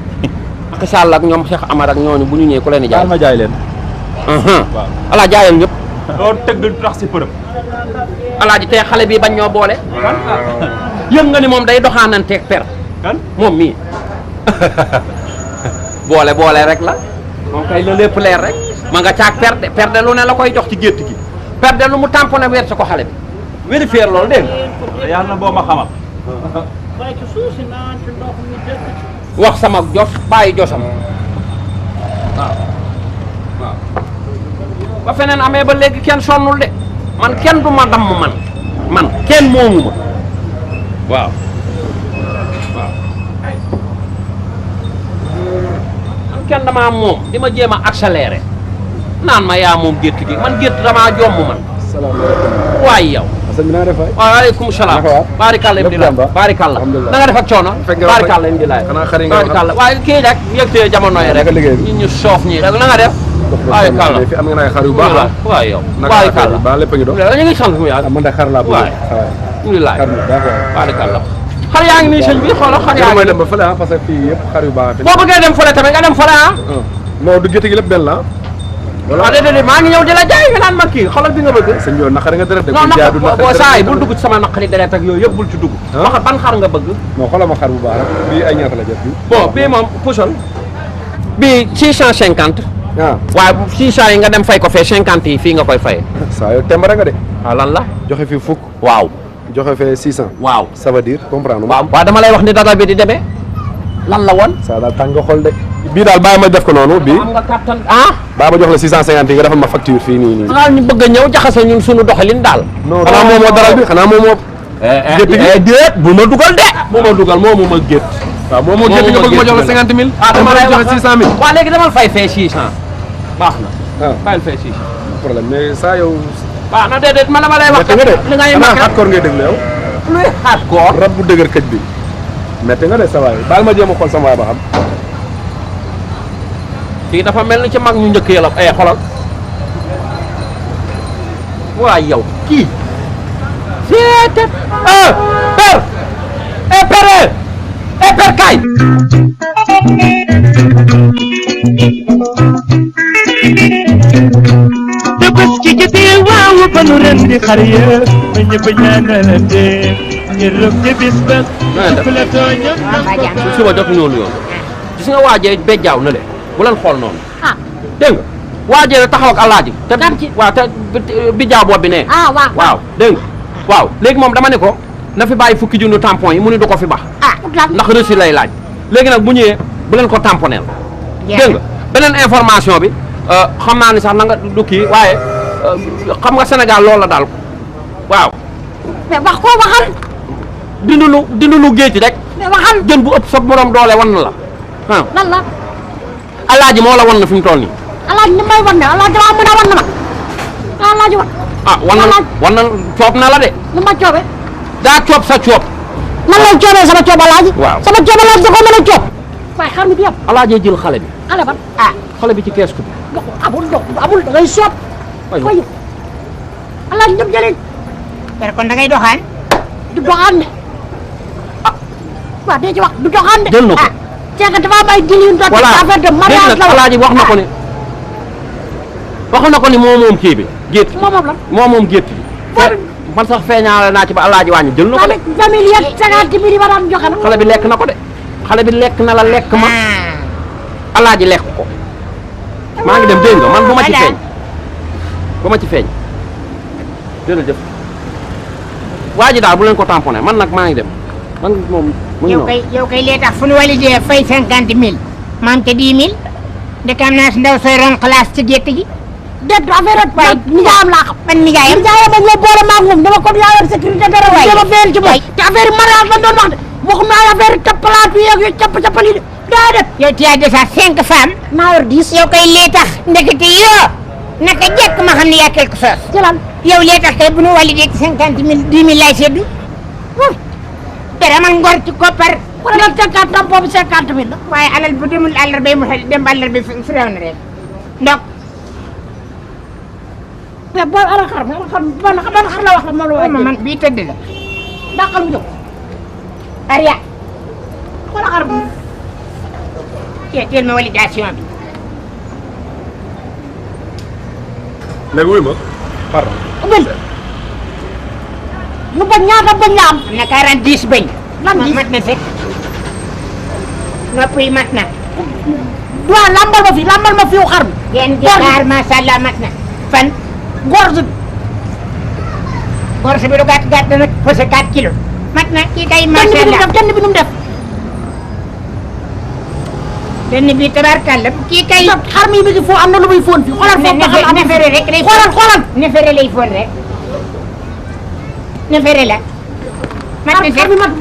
ak Sall ak ñoom Cheikh Amar ak ñooñu bu ñu ñëwee ku leen di jaay. ma jaay leen. waaw ala jaayal ñëpp. doo tëgg lu tax si përëm. alaaji tey xale bi bañ ñoo boole. yëg nga ni moom day doxaananteeg per. kan moom mii. boole rek la. moom kay la lépp leer rek. ma nga caag perde lu ne la koy jox ci gétt gi. perde lu mu tamponné weer sa ko xale bi. vérifier loolu dégg nga. yàlla na boo ma xamal. wax sama jos bàyyi josam. waaw. ba feneen amee ba léegi kenn sonnul de man kenn du ma damm man kenn moomu ma waaw man kenn damaa moom di ma jéem a accéléré naan ma yaa moom gétt gi man gétt damaa jomm man. salaamaaleykum. waay yow. sëñ bi naa def waay. waaleykum salaam. baarikàlla Imdilaay baarikàlla. na nga def ak coono. baarikàlla Imdilaay. xanaa xarit nga baarikàlla waaye kii rek yëgtee jamono yi rek. nit ñu soof ñi rek na nga def. baarikàlla fi am nga ay xar yu baax la. waaw yow baarikàlla ba lépp a ngi dox. ñu ngi sant mu yàgg. man de xar laa bëgg. waay Imdilaay xar mi d'accord. baarikàlla. xar yaa ngi nii sëñ bi xoolal xar yaa ngi. mooy dem ba fële parce que fii yëpp xar yu baax. boo bëggee dem fële tamit nga dem fële non du gétt gi lépp benn la. waaw déedéet maa ngi ñëw di la jaay nga naan ma kii xoolal bi nga bëgg. sëñ bi naqari nga deret de. non naq boo saay bul dugg ci sama naqari deret ak yooyu yëpp bul ci dugg. wax ban xar nga bëgg. non xoolal ma xar bu baax rek bii ay ñaata la jot bi. bon bii moom puusal. bii 650. waaye 600 yi nga dem fay ko fee 50 yi fii nga koy fayee. saa yoo tembare nga de. waaw lan la. joxe fi fukk. waaw. joxe fee 600. waaw ça veut dire comprendre waaw waaw dama lay wax ni dara bi di demee. lan la woon. saa daal tàng nga xool de. bii daal bàyyi ma def ko noonu bii. am nga kattan baa ma jox la 650 yi nga defal ma facture fii nii. xanaa ñu bëgg a ñëw jaxase ñun suñu doxalin daal. non xanaa moom moo daral bi xanaa moom moo. gétt gi déet bu ma dugal de. bu ma dugal moomu ma gétt. waaw moom moo gétt nga bëgg ma jox la 50 000. dama lay wax joxe 600 000. waaw léegi demal fay fee 600. baax na. fayal fee 600. problème mais saa yow. baax na déedéet man dama lay wax. métti nga de li ngay xanaa hardcore ngay déglu yow. luy hardcore. rab bu dëgër këj bi. métti nga de sa waay baal ma jéem a xool sama waay ba xam. kii dafa mel ni ci mag ñu njëkk yàlla xolal waay yow kii seetet per kay dëbës ci jotee waaw ba nu ren di xar ya ma ñëpp ñaanalante ngir rëb ci bis ba fu la tooñam suba jot noonu yoon gis nga waajee bejjaaw na le bu leen xool noonu dégg nga waajee la taxaw ak alaaji te waaw te bi jaaw boobu bi ne waaw dégg nga waaw léegi moom dama ne ko na fi bàyyi fukki junni tampon yi mu ni du ko fi bax ndax reçu lay laaj léegi nag bu ñëwee bu leen ko tamponeel dégg nga beneen information bi xam naa ni sax na nga du kii waaye xam nga Sénégal loolu la daal waaw mais wax ko waxal dindu lu géej rek mais waxal jën bu ëpp sa morom doole wan na la lan la alaaji moo la wan na fi mu toll nii alaaji ni may wan ne alaaji daa mën a wan na ma alaaji wan wan na coob na la de nu ma coobe daa coob sa coob nan lay coobee sama coob alaaji waaw sama coob alaaji da ko mën a coob waaye xam nga du yam alaaji jël xale bi xale ban xale bi ci kees ko bi amul da ngay soob koy alaaji ñëpp jëleen per kon da ngay doxaan du doxaan de waaw dee ci wax du doxaan de jël na ko c'est que dafa am ay dil yu doon affaire de mariage la alaaji wax na ko ni moom kii bi gétt moom gétt bi man sax feeñaale naa ci ba alaaji wàññi jël na ko de 20 ak 50 mille yi ma daan joxe na xale bi lekk na ko de xale bi lekk na la lekk ma alaaji lekk ko maa ngi dem dégg nga man bu ma ci feeñ jërëjëf waa ji daal bu leen ko tamponné man nag maa ngi dem man moom yow kay lee tax fu nu walidee fay 50 000 maam te 10 000 ndekam naa si ndaw sooy ron classe ci gétt gi déet affaire ak nijaayam laa xam man nijaayam bañ la boole maa moom dama ko yaa sécurité dara waay dama feel ci moom te affaire mariage la doon wax de waxum naa affaire cappalaatu yeeg yu cappali de daa def yow tu as déjà 5 femmes naa yor 10 yow kay lee tax ndekete yoo naka jekk ma xam ne yaa quelque chose ci lan yow lee tax kay bu nu walidee ci 50 000 10 000 lay seddu dara man ngor ci koppar wala nag 50 tam boobu 50 000 la waaye alal bu demul àllarba mu dem ba àllarba fi réew na rek ndok mais boo ala xar ban xar la wax la ma la man bii tëdd la dàqal mu jóg Aria xoolal xar bi teel ma validation bi léegi wuy ma pardon bëñ lu bañ ñaata bañ la am na 40 bañ lan mat na fekk nopp yi mat na waaw lambal ma fi xar mi genn gi xaar masha Allah mat na fan gorge bi du gàtt nag pesé 4 kilos mat na kii kay masha Allah kenn bi nu mu def benn bi tabarkalla kii kay xar mi ngi foo am na lu muy foon fi xoolal foofu ba xam nefere rek lay xoolal nefere lay foon rek nefere la mat na fekk mat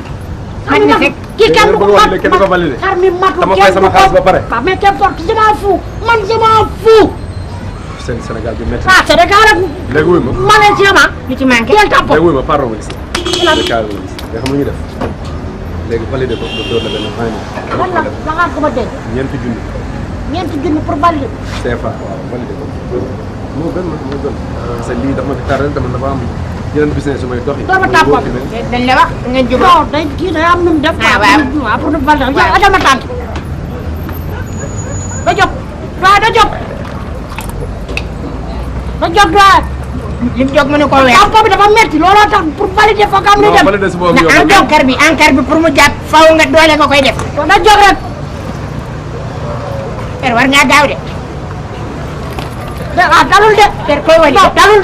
na fekk kii kenn du ko mat kenn ko validé xar mi matu dama fay sama xaalis ba pare mais qu'importe je m'en fous man je m'en fous seen Sénégal bi métti Sénégal ak léegi wuy ma Malaisie ma lu ci manqué léegi wuy ma pardon ma gis nga xam lu ñu def léegi validé ko ba door la benn man la nga ko ma dégg ñeenti junni pour valider CFA waaw validé ko moo gën parce que lii dafa ma fi tardé dafa am yeneen business yu may doxi doo ma tàppoon dañ la wax nga jub non day kii day am nu mu def waaw pour nu valider yow adama tànk da jóg waaw da jóg lim jóg mënu ko weer tampo bi dafa metti looloo tax pour valider foog am lu dem na encre bi pour mu jàpp faw nga doole nga koy def da jóg rek per war ngaa gaaw de dalul de per koy wali dalul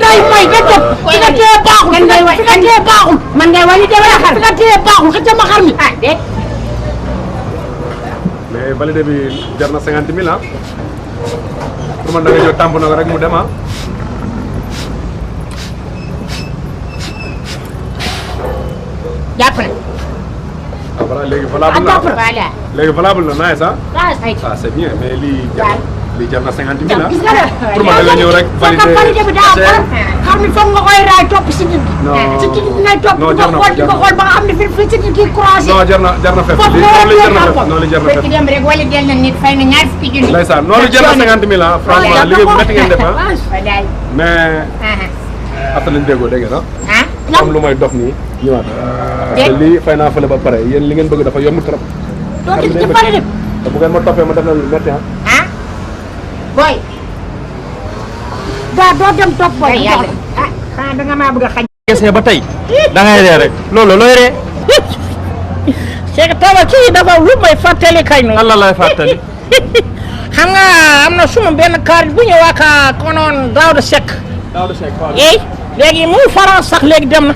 day may da jóg fi nga téye baaxul fi nga téye baaxul man ngay wali de wala xar fi nga téye baaxul xëcc ma xar mi de mais validé bi jar na 50 000 ah pour man da nga ñëw tàmp na ko rek mu dem ah jàpp na ah voilà léegi valable na voilà léegi valable na nice ah ah c'est bien mais lii jar na 50 000 ah gis nga de pour man da nga ñëw rek validé bi daa xam ni foog nga koy raay topp si nit si nit ngay topp nga xool di ko xool ba nga xam ne fi si nit kii croisé non jar na fef lii jar na fef non li jar na fef dem rek wala del na nit fay na ñaar fukki junni ndeysaan noonu jar na 50 000 ah franchement liggéey bu métti ngeen def ah mais après lañ déggoo dégg nga ah am lu may dox nii ñëwaat parce que lii fay naa fële ba pare yéen li ngeen bëgg dafa yomb trop te bu ngeen ma toppee ma def na lu métti ah boy doo dem topp boy yàlla ah xanaa da nga maa bëgg a xañ gisee ba tey da ngay ree rek loolu looy ree c'est que taba kii dafa lu may fàttali kañ lan la lay fàttali xam nga am na suma benn xarit bu ñëw ak konoon Daouda Seck léegi mu France sax léegi dem na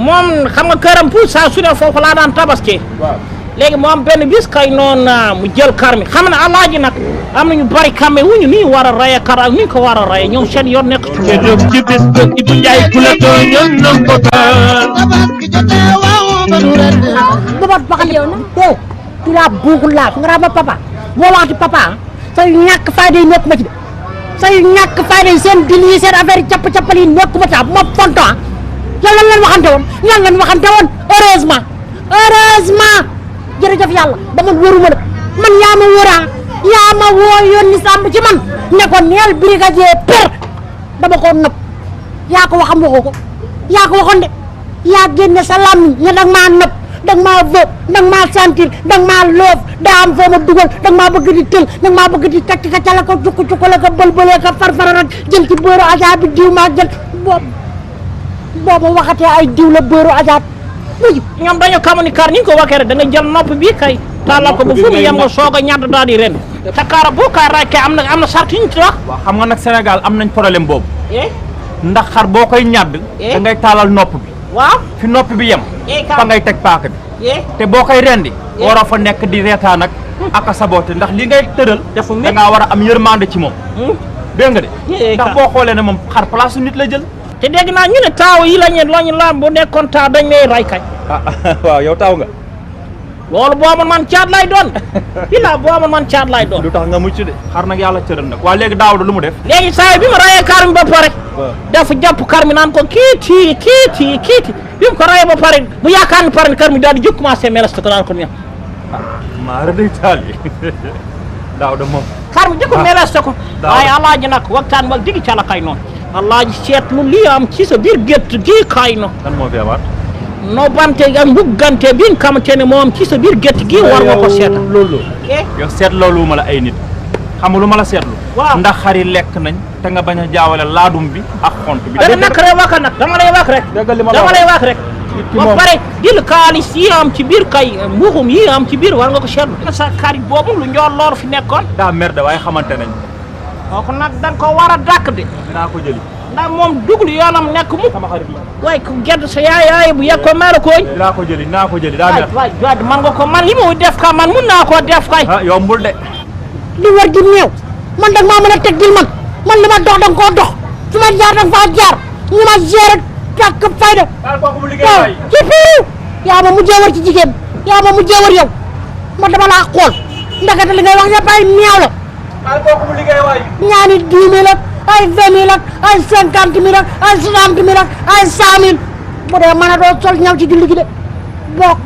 moom xam nga këram pour saa su ne foofu laa daan tabaski léegi mu am benn bis kay noonu mu jël kar mi xam ne alaaji nag am nañu bari kame wuñu nii war a raye kar ak ni ko war a raye ñoom seen yoon nekk ci jóg ci bis ba Ibou Ndiaye ku la tooñoon nang ko babat bakal yow nag te tu la buugul laa nga raa ba papa boo waxati papa say ñàkk fayda yi nekk ma ci de say ñàkk fayda yi seen dil yi seen affaire yi capp-cappal yi nekk ma ci ma fonto yow lan lañ waxante woon heureusement jërëjëf yàlla ba man wóoruma nag man yaa ma wóoraa yaa ma woo yónni sàmb ci man ne ko neel brigadier per dama ko nëb yaa ko waxam waxoo ko yaa ko waxoon de yaa génne sa làmmiñ ne danga maa nëb danga maa vëb danga maa sentir danga maa loof daa am foo ma dugal danga maa bëgg di tël danga maa bëgg di kacc kaccala ko cukku la ko bëlbëlee ko farfara rek jël ci beurre aja bi diw maa jël boobu waxatee ay diw la beurre aja ñoom dañu communiquer ni nga ko waxee rek da nga jël nopp bi kay tàllal ko bu fu mu yem nga soog a ñadd daal di ren te kaara boo kaa raay kay am na sart yu ñu ci wax waaw xam nga nag Sénégal am nañ problème boobu ndax xar boo koy ñadd da ngay taalal nopp bi waaw fi nopp bi yem fa ngay teg paaka bi te boo koy rendi waroo fa nekk di reetaan ak a saboté ndax li ngay tëral da ngaa war a am yërmande ci moom dégg nga de ndax boo xoolee ne moom xar place su nit la jël te dégg naa ñu ne taaw yi lañu la bu nekkoon taaw dañ lay ray kay waaw yow taaw nga loolu boo amoon man caat lay doon bilaa boo amoon man caat lay doon lu tax nga mucc de xar nag yàlla cëral nag waa léegi Daouda lu mu def léegi saa yi bi ma rayee kar mi ba pare dafa jàpp kar mi naan ko kiiti bi mu ko rayee ba pare bu yaakaar ni pare kar mi daal di jóg commencé melas ko naan ko neex maa rëdd taal yi Daouda moom xar mu di ko meleste ko waaye alaaji nag waxtaan wak digi cala kay noonu alaaji seetlu lii am ci sa biir gétt gii kay no kan moo fi amaat no bante ak mbuggante bi nga xamante ne moom ci sa biir gétt gii war nga ko seeta loolu yow seet loolu ma la ay nit xam nga lu ma la seetlu ndax xari lekk nañ te nga bañ a jaawale laadum bi ak xont bi danga nak rek wax nag dama lay wax rek dama lay wax rek ba pare dil kaalis yi am ci biir kay mbuxum yi am ci biir war nga ko seetlu sa xarit boobu lu njool loolu fi nekkoon daa merde waaye xamante nañ kooku nag da nga ko war a dàkk de dinaa ko jëli ndax moom dugul yoonam nekk mu sama xarit la waaye ku gedd sa yaay bu yegg ko mara kooñ dinaa ko jëli daa mer waay man nga ko man li mu def ka man mun naa koo def kay yombul de li war di néew man dag maa mën a teg dil man li ma dox danga koo dox fi ma jaar danga faa jaar ñu ma géré tàkk fayda waaw ci fii yaa ma mujjee war ci jigéen yaa ma mujjee war yow ma dama laa xool ndakate li ngay wax yëpp ay néew la ñaani 10 000 ak ay 20 000 ak ay 50 000 ak ay 60 000 ak ay 100 000 bu dee mën a doo sol ñaw ci julli gi de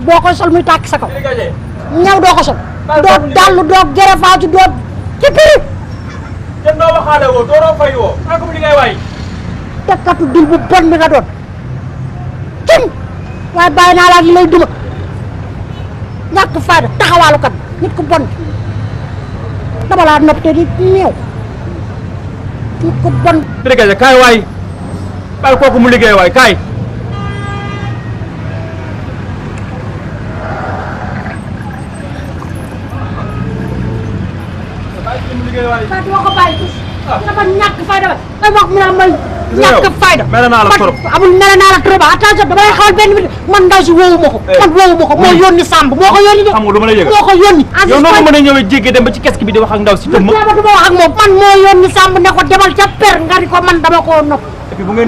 boo koy sol muy tàkk sa kaw ñaw doo ko sol doo dallu doo gerefaatu doo ci piri jën doo waxaale woo doo fay woo ak li ngay waay tekkatu dil bu bon bi nga doon cim waaye bàyyi naa laa li lay duma ñàkk fayda taxawaalu kat nit ku bon dama laa nopp te di néew nit ku bon Birigage kaay waay bàyyi kooku mu liggéey waay kaay Fatou woo ko bàyyi tus dafa ñàkk fayda ba ay wax mu naa may ñàkk fayda mel naa la trop amul mel naa la trop attention damay xawal benn bi man ndaw si woowu ma ko man woowu ma ko moo yónni Samb moo ko yónni xam nga lu ma la yëg moo ko yónni yow noo ko mën a ñëwee jéggi dem ba ci keski bi di wax ak ndaw si tëmm du ma wax ak moom man moo yónni Samb ne ko demal ca per nga di ko man dama koo nopp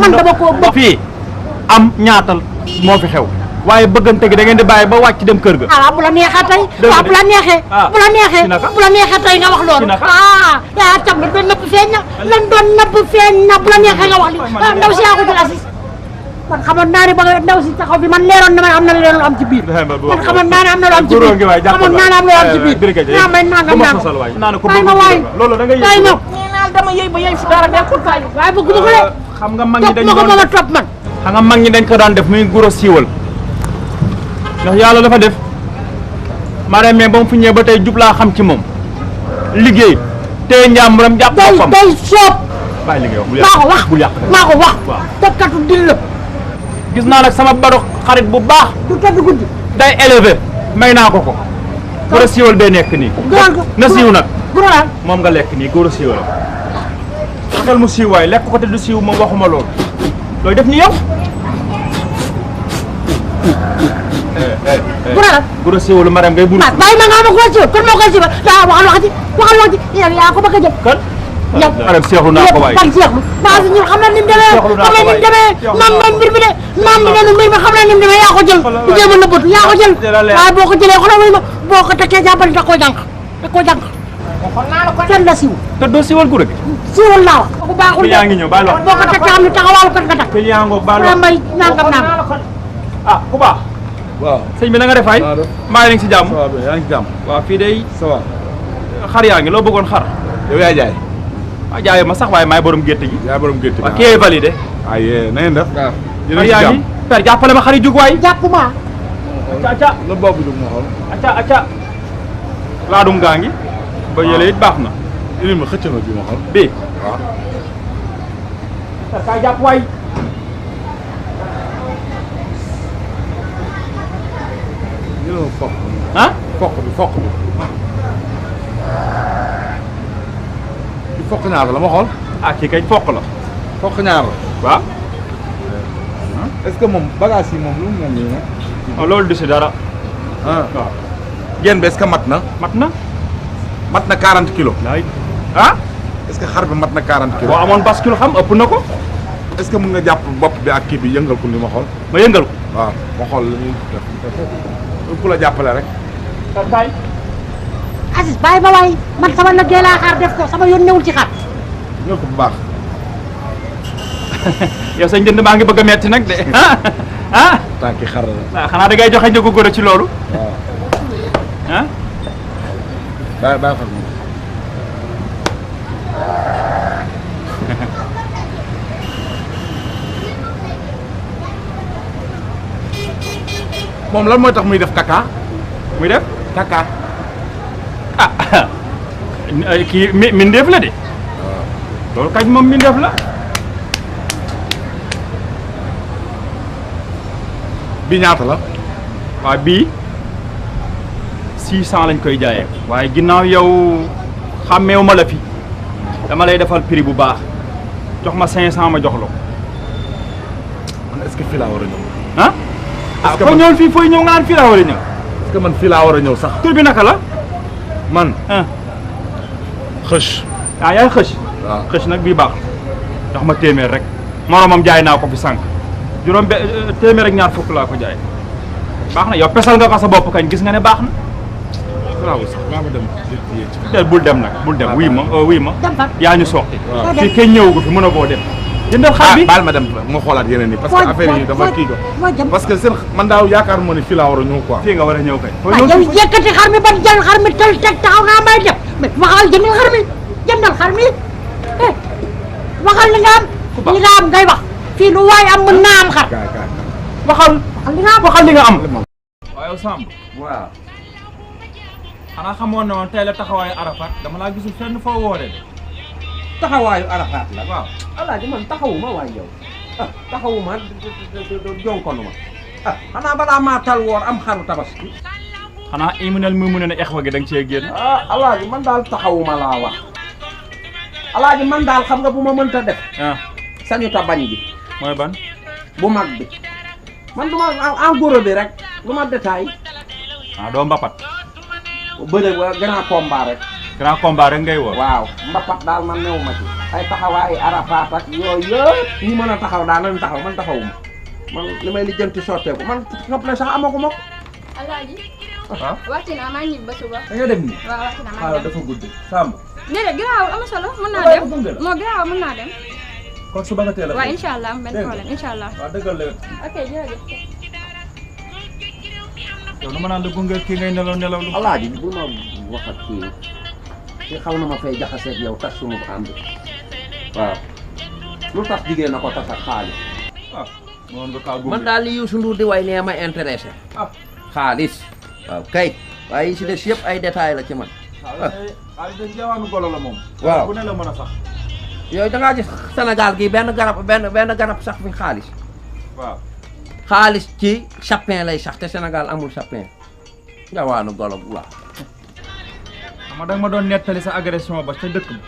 man dama koo bëgg fii am ñaatal moo fi xew waaye bëggante gi da ngeen di bàyyi ba wàcc dem kër ga bu la neexee tey bu la neexee bu la neexee tey nga wax loolu yaa tam la doon nëbb feeñ na lan doon nëbb feeñ na bu la neexee nga wax li ndaw si yaa ko jël assis man xamoon naa ne ba nga ndaw si taxaw bi man leeroon na ma am na leen lu am ci biir man xamoon naa ne am na lu am ci biir xamoon naa ne am na lu am ci biir naa may nangam bàyyi ma waay bàyyi ma neenaal dama yëy ba yëy fu dara nekkul kay waaye bëgguma ko de xam nga mag ñi dañ topp ma ko ma topp man xam nga mag ñi dañ ko daan def muy guro siiwal ndax yàlla dafa def maanaam mais ba mu fi ñëwee ba tey jub laa xam ci moom liggéey tey njàmburam jàpp boppam day soob bàyyi li ngay wax bul yàq maa ko wax tekkatu dil la gis naa nag sama baro xarit bu baax du tëdd guddi day élevé may naa ko goro siiwal bee nekk nii na siiw nag moom nga lekk nii goro siiwal xel mu siiw waay lekk ko te du siiw moom waxuma loolu looy def ni yow guro siiwalu maram ngay buru bàyyi ma nga ama guro siiwal kon moo koy siiwal daa waxal wax ji yow yaa ko bëgg a jël kan maram seexlu naa ko waay ban seexlu maa si ñun xam na ni mu demee maam mbir mi de maam bi ne mbir mi xam na ni mu demee yaa ko jël du jéem a nëbbatu yaa ko jël waaye boo ko jëlee xoolal ma boo ko tekkee jàppale da koo jànq kenn la siiw te doo siiwal guro gi siiwal laa wax ko baaxul yaa ngi ñëw baal wax boo ko tekkee xam ne taxawaalu kat nga tax yaa ngoo baal wax may nangam ah ku baax waaw sëñ bi na nga def ay maa ngi si jàmm yaa ngi si jàmm waaw fii day ça va xar yaa ngi loo bëggoon xar yow yaay jaay waaw jaayee ma sax waaye maay borom gétt gi yaay borom gétt gi waaw kii validé ay na ngeen def xar yaa ngi per jàppale ma xar yi jug waay jàpp ma acca la boobu jug ma xool acca laadum gaa ngi ba yële it baax na indi ma xëcc na bi ma xool bii waaw per kaa jàpp waay fokk ah fokk bi fokk ñaar la ma xool ah kii kay fokk la fokk ñaar la waaw est-ce que moom bagage yi moom lu mu moom nii moom loolu du si dara waaw génn bi est-ce que mat na mat na 40 kilos ah est-ce que xar bi mat na 40 kilos boo amoon bascule xam ëpp na ko est-ce que mën nga jàpp bopp bi ak kii bi yëngal ko ni ma xool ma yëngal ko waaw ma xool li ñuy def ku la jàppale rek kay Aziz bàyyi ba waay man sama liggéey laa xaar def ko sama yoon newul ci xaar ñëw ko bu baax yow sa njënd maa ngi bëgg a metti nag de ah tànki xar la xanaa da ngay joxe njëgu goro ci loolu waaw ah bàyyi fa moom lan mooy tax muy def kaka muy def kaka ah kii mindeef la de loolu kañ moom mindeef la bi ñaata la waaw bii 600 lañ koy jaayee waaye ginnaaw yow xàmmeewu ma la fi dama lay defal prix bu baax jox ma 500 ma jox la ko man est-ce que fii laa war a ñëw ah ah foo ñëwul fii fooy ñëw nga naan fii laa war a ñëw est-ce que man fii laa war a ñëw sax tur bi naka la man xëch ah yaay xëch waaw xëch nag bii baax jox ma téeméer rek moromam jaay naa ko fi sànq juróom téeméer ak ñaar fukk laa ko jaay baax na yow pesal nga ko sa bopp kañ gis nga ne baax na waaw sax maa ma dem te bul dem nag bul dem wuy ma yaa ñu soxti fii kenn ñëw fi mën a boo dem jëndal xar bi baal ma dem ma xoolaat yeneen yi parce que affaire yi dafa kii do parce que seen man daaw yaakaar moo ne fii laa war a ñëw quoi fii nga war a ñëw kay yow yëkkati xar mi ban jël xar mi tël teg taxaw naa may def mais waxal jëndal xar mi jëndal xar mi waxal li nga am li nga am ngay wax fii lu waay am mën naa am xar waxal li nga am waxal li nga am waaye yow Samb waaw xanaa xamoon na woon tey la taxawaayu Arafat dama laa gisul fenn foo woore de taxawaayu Arafat la waaw alaaji man taxawuma waay yow taxawuma jonkonu ma xanaa balaa maa tal woor am xaru tabaski xanaa imunal mu ne exwa gi da nga cee génn alaaji man daal taxawuma laa wax alaaji man daal xam nga bu ma mënta def sañu ta bañ bi mooy ban bu mag bi man du ma en gros bi rek lu ma détail doo mbapat bëre grand combat rek grand combat rek ngay woo waaw mbapat daal man new ma ci ay taxawaay Arafat ak yooyu yëpp ñi mën a taxaw daal nañ taxaw man taxawuma man li may lijjanti sotteeku man sople sax amaguma ko Alaaji wàcc naa maa ngi ba suba da nga dem nii waaw wàcc naa maa xaaral ngi dem dafa guddi Samb déedéet garaawul am solo mën naa dem non garaawul mën naa dem kon suba nga teel a waaw incha allah benn problème incha allah waaw dëggal la ok jërëjëf yow nu ma naan la gunge kii ngay nelaw nelaw lu alaaji bu ma wax ak kii xaw na ma fay jaxaseeg yow tas sunu ànd waaw lu tax jigéen na ko tas ak xaalis moom nga kaa gunge man daal li Youssou Ndour di way nee ma intéressé xaalis waaw kay waaye yi si des yëpp ay détails la ci man xaalis de jawaanu golo la moom waaw bu ne la mën a sax yooyu da ngaa gis Sénégal gi benn garab sax fi xaalis waaw xaalis ci chapin lay sax te Sénégal amul chapin jawaanu golo waaw xam nga da nga ma doon nettali sa agression ba ca dëkk ba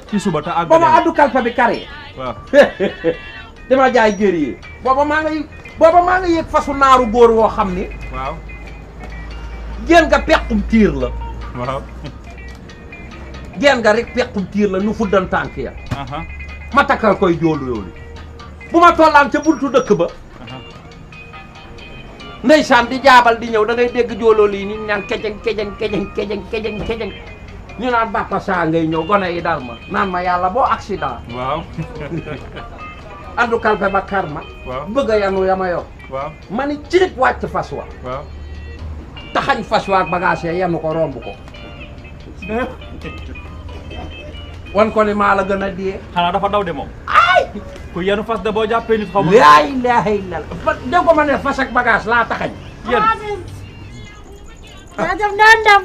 ci suba te àgg ba ma addu kalpa bi carré waaw dama jaay guerrier booba maa nga yëg fasu naaru góor woo xam ni waaw génn nga pequm tiir la waaw génn nga rek pequm tiir la nu fuddan tànk ya ma takkal koy joolu yoolu bu ma tollaan ca buntu dëkk ba ndeysaan di jaabal di ñëw da ngay dégg jooloolu yi nit ñaan kejeng ñu naan bàppa saa ngay ñëw gone yi dal ma naan ma yàlla boo accident waaw addu kalpe ba kar ma bëgg a yanu ya ma yor waaw ma ni cirib wàcc fas wa waaw taxañ fas wa ak bagage ya yanu ko romb ko wan ko ni maa la gën a diyee xanaa dafa daw de moom ay ku yenu fas de boo jàppee nit xaw ma laa ilaaha illallah dégg ko ma ne fas ak bagage laa taxañ yéen jaajëf ndaan dem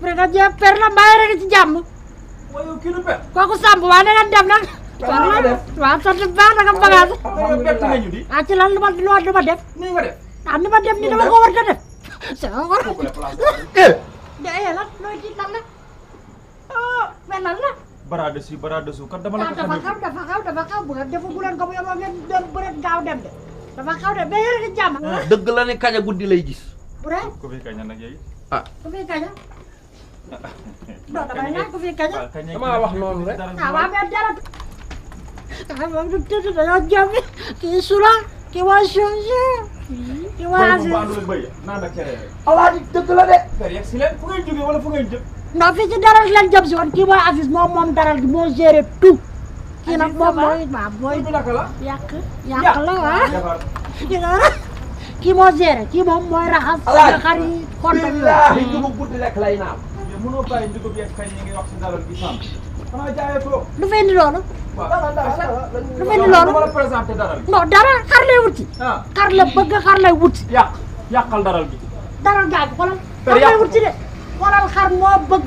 brigade Diop per la mbaa rek ci jàmm waaye kii lu per kooku Samb waa ne leen dem nag waaw sant bu baax nag am bagage bett nga ñu di ci lan lu ma def nii nga def ni ma def ni dama ko war a def c'est vrai lan looy ci lan la mais lan la bara desu kat dama la ko dafa xaw bu nga defu bu leen ko bu yeboo ngeen dem bu leen gaaw dem de dafa xaw de mais yéen a ngi jàmm dëgg la ne kañ a guddi lay gis bu dee ku fi kaña nag yooyu ku fi kaña non damay laaj ku fi kaña damaa wax noonu rek waaw mais dara moom du tëdd dañoo jàmm kii sula kii waa changé kii waa alaaji dëgg la de si leen fu ngeen jógee wala fu ngeen jëm non fii ci daral leen jëm si woon kii mooy Aziz moom daral gi moo géré tout kii nag moom mooy yàq la waaw kii moo géré kii moom mooy raxas xar yi kontaan yi dugub guddi rek lay naaw mënoo bàyyi dugub yeeg kañ yi ngi wax si daral gi Samb xanaa jaayee ko lu fay indi loolu lu fay indi loolu la présenté daral non dara xar lay wuti xar la bëgg xar lay wuti yàq yàqal daral gi. daral gaa gi xoolal. per yàq wut ci de xoolal xar moo bëgg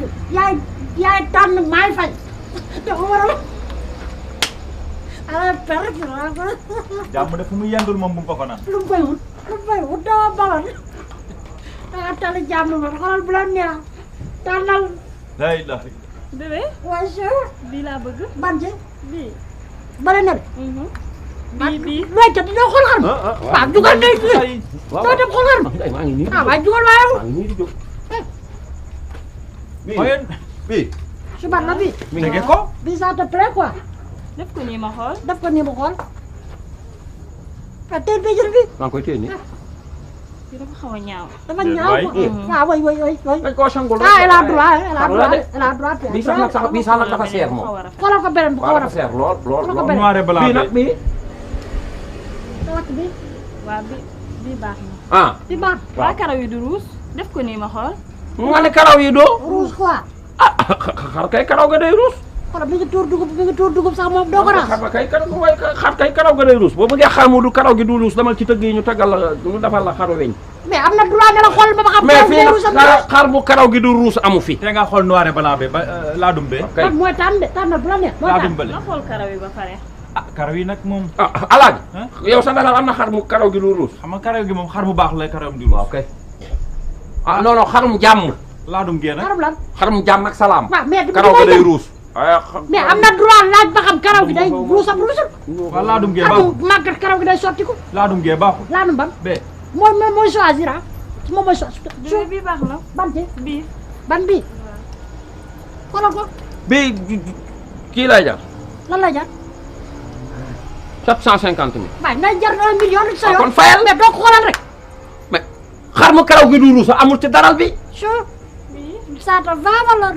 yaay tànn maay fay te ko waral ala per jàmm de fu mu yendul moom bu mu ko naan. lu mu koy wut dama balon daa tali jàmm ma xoolal bu la neex tànnal. la ilaha bébé. waaye sër. bii laa bëgg. ban ci. bii. bale na de. bii. looy cat doo xool xar. waaw jugal ngay doo dem xool xar. maa ngi nii. ah waaye jugal waaye. maa ngi nii di jóg. bii. suba la bii. mi ngi ko. bii ça te plaît quoi. def ko nii ma xool. def ko nii ma xool. ah tey bii jël bii. maa ngi koy téye nii. bii dafa xaw a ñaaw. dafa ñaaw quoi. waaw way. dañ koo sangul ah elle a droit elle a droit. bii sax nag bii sax nag dafa seer moom. xoolal ko beneen bu ko war a. dafa seer lool lool. xoolal ko beneen noir et blanc bii nag bii. bii. waaw bii baax na. ah. bii baax. waa karaw yi du ruus. def ko nii ma xool. nga ne karaw yi doo. rouge quoi. ah xar kay karaw ga day ruus. xoolal mi ngi tuur dugub sax moom doo ko raas. xar kay karaw ga day ruus boo bëggee xar mu du karaw gi du ruus damal ci tëgg yi ñu taggal la ñu defal la xaru weñ. mais am na droit ne la xool ba ma xam. mais fii nag xar bu karaw gi du ruus amu fi. te nga xool noir et blanc bi ba laadum bee. man mooy tànn de tànnal bu la neex. laadum bële. nga xool karaw yi ba pare. ah karaw yi nag moom. ah alaaji. yow sa dalal am na xar mu karaw gi du ruus. xam nga karaw gi moom xar bu baax lay karaw di ruus. waaw kay. ah non non xarum jàmm. laadum gee nag. xarum lan. xarum jàmm ak salaam. waaw mais karaw ga day ruus. mais am na droit laaj ba xam karaw gi day ruusam ruusam. waaw laadum gee baaxul màggat karaw gi day sottiku. laadum gee baaxul. laadum ban. bee. mooy choisir ah. moom mooy bébé bii baax na. ban ci bii. ban bii. xoolal ko. bii kii lay jar. lan lay jar. 750 000. waaye nay jar 1 million li sa yoon. kon fayal mais doo ko xoolal rek. mais xar mu karaw gi du ruus amul ci daral bi. sure. bii ça te va wala.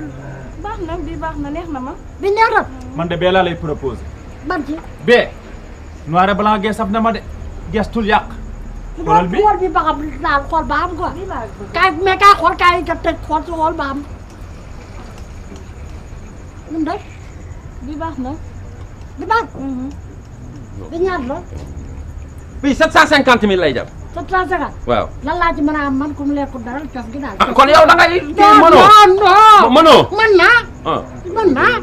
baax na bii baax na neex na ma. bi neex na. man de bee laa lay proposé. ban ci. bee. noir et blanc gee saf na ma de. gestul yàq. xoolal bi xool bi ba xam daal xool ba xam quoi. kaay mais kaay xool kaay nga teg xool si xool ba xam. ñun de. bii baax na. bi baax. bi ñaata la. bii 750 000 lay jar. 750. waaw. lan laa ci mën a am man ku mu lekkul dara cof gi daal. kon yow da ngay. non non mënoo. mën naa. ah mën naa.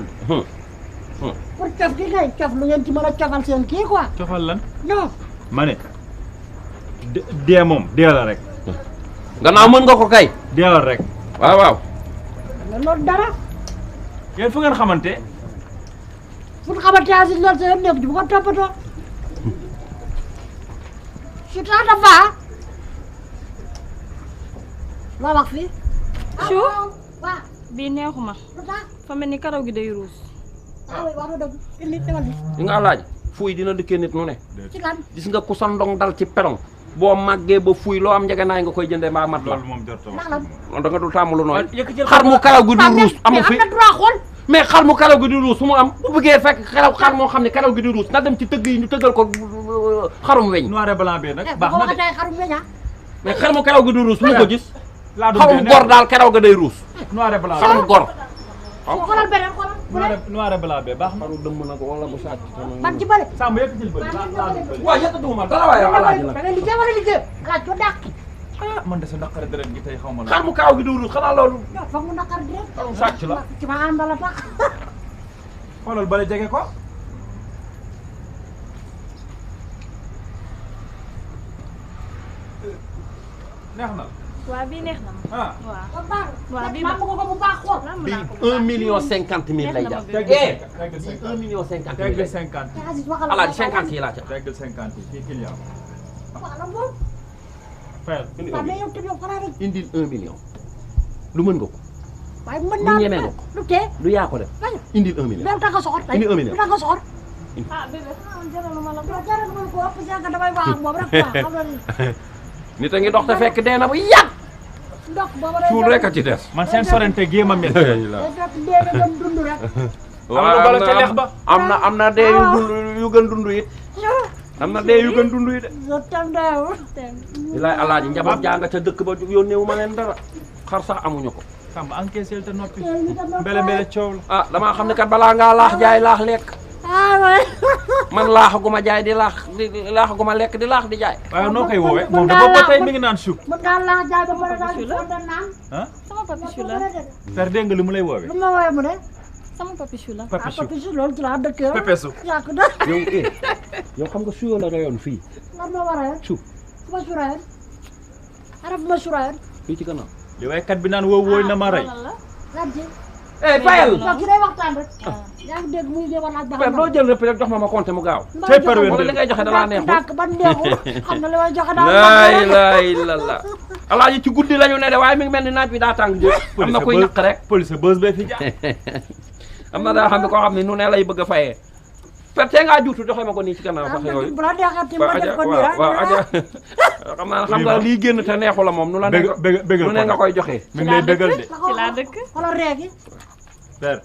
pour cof gi ngay cof lu ngeen ci mën a cofal seen kii quoi. cofal lan. non. ma ne. dee moom dee la rek. gannaaw mën nga ko kay. dee la rek. waaw waaw. mais loolu dara. yéen fu ngeen xamante. fu ñu xamante ne si loolu sa yoon nekk ji bu ko toppatoo. su taata baax. loo wax fii. Chou. waaw. bii neexuma. fa mel ni karaw gi day ruus. ah oui wax nga dëgg. indi tegal bi. li nga laaj fuuy dina dëkkee nit nu ne. ci lan. gis nga ku sa ndong dal ci perong boo màggee ba fuuy loo am njëgënaay nga koy jëndee mbaa mat la. loolu moom jot ndax lan. da nga dul tàmm lu nooy. xar mu karaw gi du ruus amu fi. mais am na droit xool. mais xar mu karaw gi di ruus su mu am bu bëggee fekk xar moo xam ne karaw gi di ruus na dem ci tëgg yi ñu tëggal ko xarum weñ. noir et blanc bi nag baax na de. xarum weñ ah. mais xar mu karaw gi di ruus mu ko gis. laadum xarum gor daal karaw ga day ruus. noir et blanc xarum gor. xoolal beneen xoolal. noir et blanc bi baax na. xaru dëmm nag wala bu sàcc. ban ci bële. Samba yëkkatil bële. waaw yëkkatuma dara waaye alaaji la. da ngay liggéey wala liggéey. laaj ko dàq. ah man de sa naqare deret gi tey xaw ma la. xar mu karaw gi di ruus xanaa loolu. non foog mu naqar di rek. sàcc la. ci ma àndal a tax. xoolal bale jege ko. neex na. waaw bii neex na ma. ah. waaw bii baax ko bu baax xool. bii 1 million 50 000 lay jar. teggil 1 million 50 000 teggil lay 50. alaaji 50 yi laa ca. teggil 50 yi kii client. waaw moom. fayal. waaw mais yow tamit yow xanaa rek. indil 1 million. lu mën nga ko. waaye mën lu naa ñemee nga ko. lu tee. lu yaa ko def. indil 1 million. loolu tax nga soxor tey. indil 1 million. lu tax nga soxor. ah bébé jaraluma la. waaw jaraluma ko wax parce que damay wax ak moom rek quoi xam nga ni. nit a ngi dox te fekk dee na bu yàgg. ndox boobu rek. suul rek a ci des. man seen sorente géem a mel. day fekk dee na doon dund rek. am na bala ca lex ba. am na dee yu gën dund it. am na dee yu gën dund yi de. bilaay alaaji njaboot jaa nga ca dëkk ba yónnee wu ma leen dara xar sax amuñu ko. Samba encaissé te noppi. mbele mbele coow la. ah damaa xam ne kat balaa ngaa laax jaay laax lekk. man laaxaguma jaay di laaxaguma lekk di laax di jaay. waaye noo koy woowee moom dafa ba tey mi ngi naan suuf. mën ngaa laax jaay ba pare daal di fonde naan. sama papichou la. père dégg nga li mu lay woowee. lu ma woowee mu ne. sama papichou la. papichou loolu ci laa dëkk yow. pepesu. yaa ko doon. yow xam nga suyoo la rayoon fii. lan ma war a yor. suuf fu ma surayoon. araf ma surayoon. fii ci gannaaw. li waykat bi naan wooy na ma rey. lan ci. fayal. waaw ki day waxtaan rek. yaa ngi dégg muy jéem a laaj ba père doo jël lépp rek jox ma compté mu gaaw. tey par wér li ngay joxe da laa neexul. ndànk ban neexul xam na li may joxe daal. laay la alaaji ci guddi lañu ne de waaye mi ngi mel ni naaj bi daa tàng jë. am na koy ñaq rek. police bës bee fi jaar. am na daa xam ne koo xam ne nu ne lay bëgg a fayee. père tee ngaa juutu joxe ma ko nii ci gannaaw sax yooyu. bu la neexee tamit ma def ko nii rek. waaw aja xam nga lii génn te neexu la moom nu la nu ne nga koy joxe. mi ngi lay bégal de. ci laa dëkk. wala réegi. père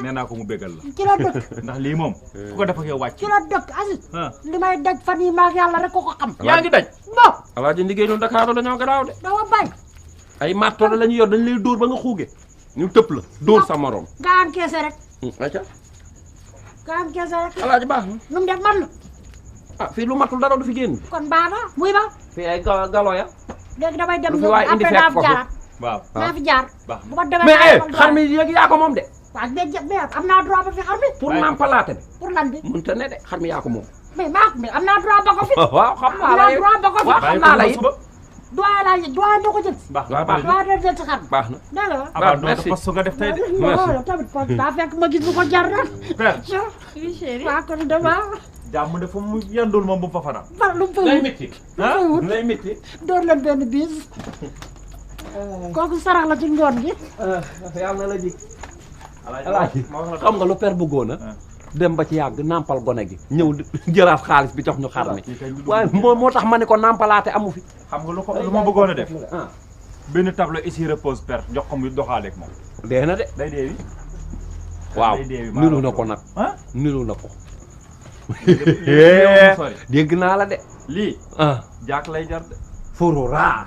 nee naa ko mu bégal la. ci la dëkk. ndax lii moom fu ko def ak yow wàcc. ci la dëkk Aziz. li may daj fan yii maag yàlla rek ko xam. yaa ngi daj. bon. alaaji liggéey ñun Dakar dañoo garaaw de. dama bañ. ay marto la ñu yor dañ lay dóor ba nga xuuge. ñu tëpp la dóor sa morom. gaa am keese rek. ayca. gaa am keese rek. alaaji baax na. nu mu def man la. ah fii lu matul dara du fi génn. kon baax na muy ba. fii ay galo ya. léegi damay dem lu fi waay indi fekk ko fi. waaw naa fi jaar. bu ma demee mais xar mi léegi yaa ko moom de. waaw mais am naa droit ba fi xar mi. pour nampalaate bi. pour lan bi. mënta ne de xar mi yaa ko moom. mais am naa droit ba ko fi. waaw xam naa la am naa droit ba ko fi. waaw xam naa la it. doyen laa doyen doo ko jël. baax na baax doyen doo jël si xar mi. baax na. dégg nga. waaw merci poste nga def tey de. merci tamit daa fekk ma gis bu ko jar nag. père. oui chérie. waaw kon dama. jàmm de fu mu yandul moom bu mu fa fanaan. par lu mu fa lay wut. métti. lay métti. door leen benn bis. kooku sarax la ci ngoon gi. yàlla na la ji. alaaji xam nga lu père bëggoon a dem ba ci yàgg nampal gone gi ñëw jëlaat xaalis bi jox ñu xar mi waaye moo tax ma ne ko nampalaate amu fi. xam nga lu ma bëggoon a def. benn tableau ici repose père jox ko muy doxaaleeg moom. dee na de. day deewi. waaw niru na ko nag. niru na ko. dégg naa la de. lii. jaak lay jar de. furu raa.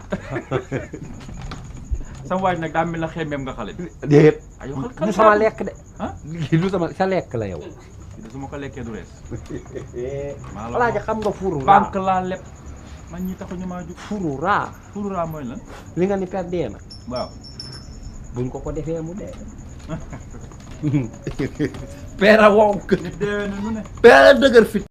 sama waaj nag daa mel na xemeem nga xale bi. déet du sama lekk de. du sama sa lekk la yow. su ma ko lekkee du rees. alaaji xam nga furu raa. banque laa leb. man ñi taxuñu maa jug. furu raa. furu raa mooy lan. li nga ni per dee na. waaw. buñ ko defee mu dee. peera wonk. nit deewee na nu ne. peera dëgër fit.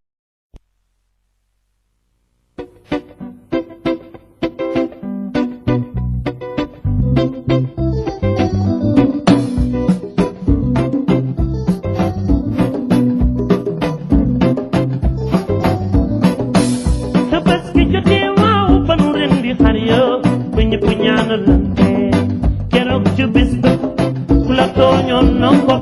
keroog ci bis ba ku la tooñoon nong ko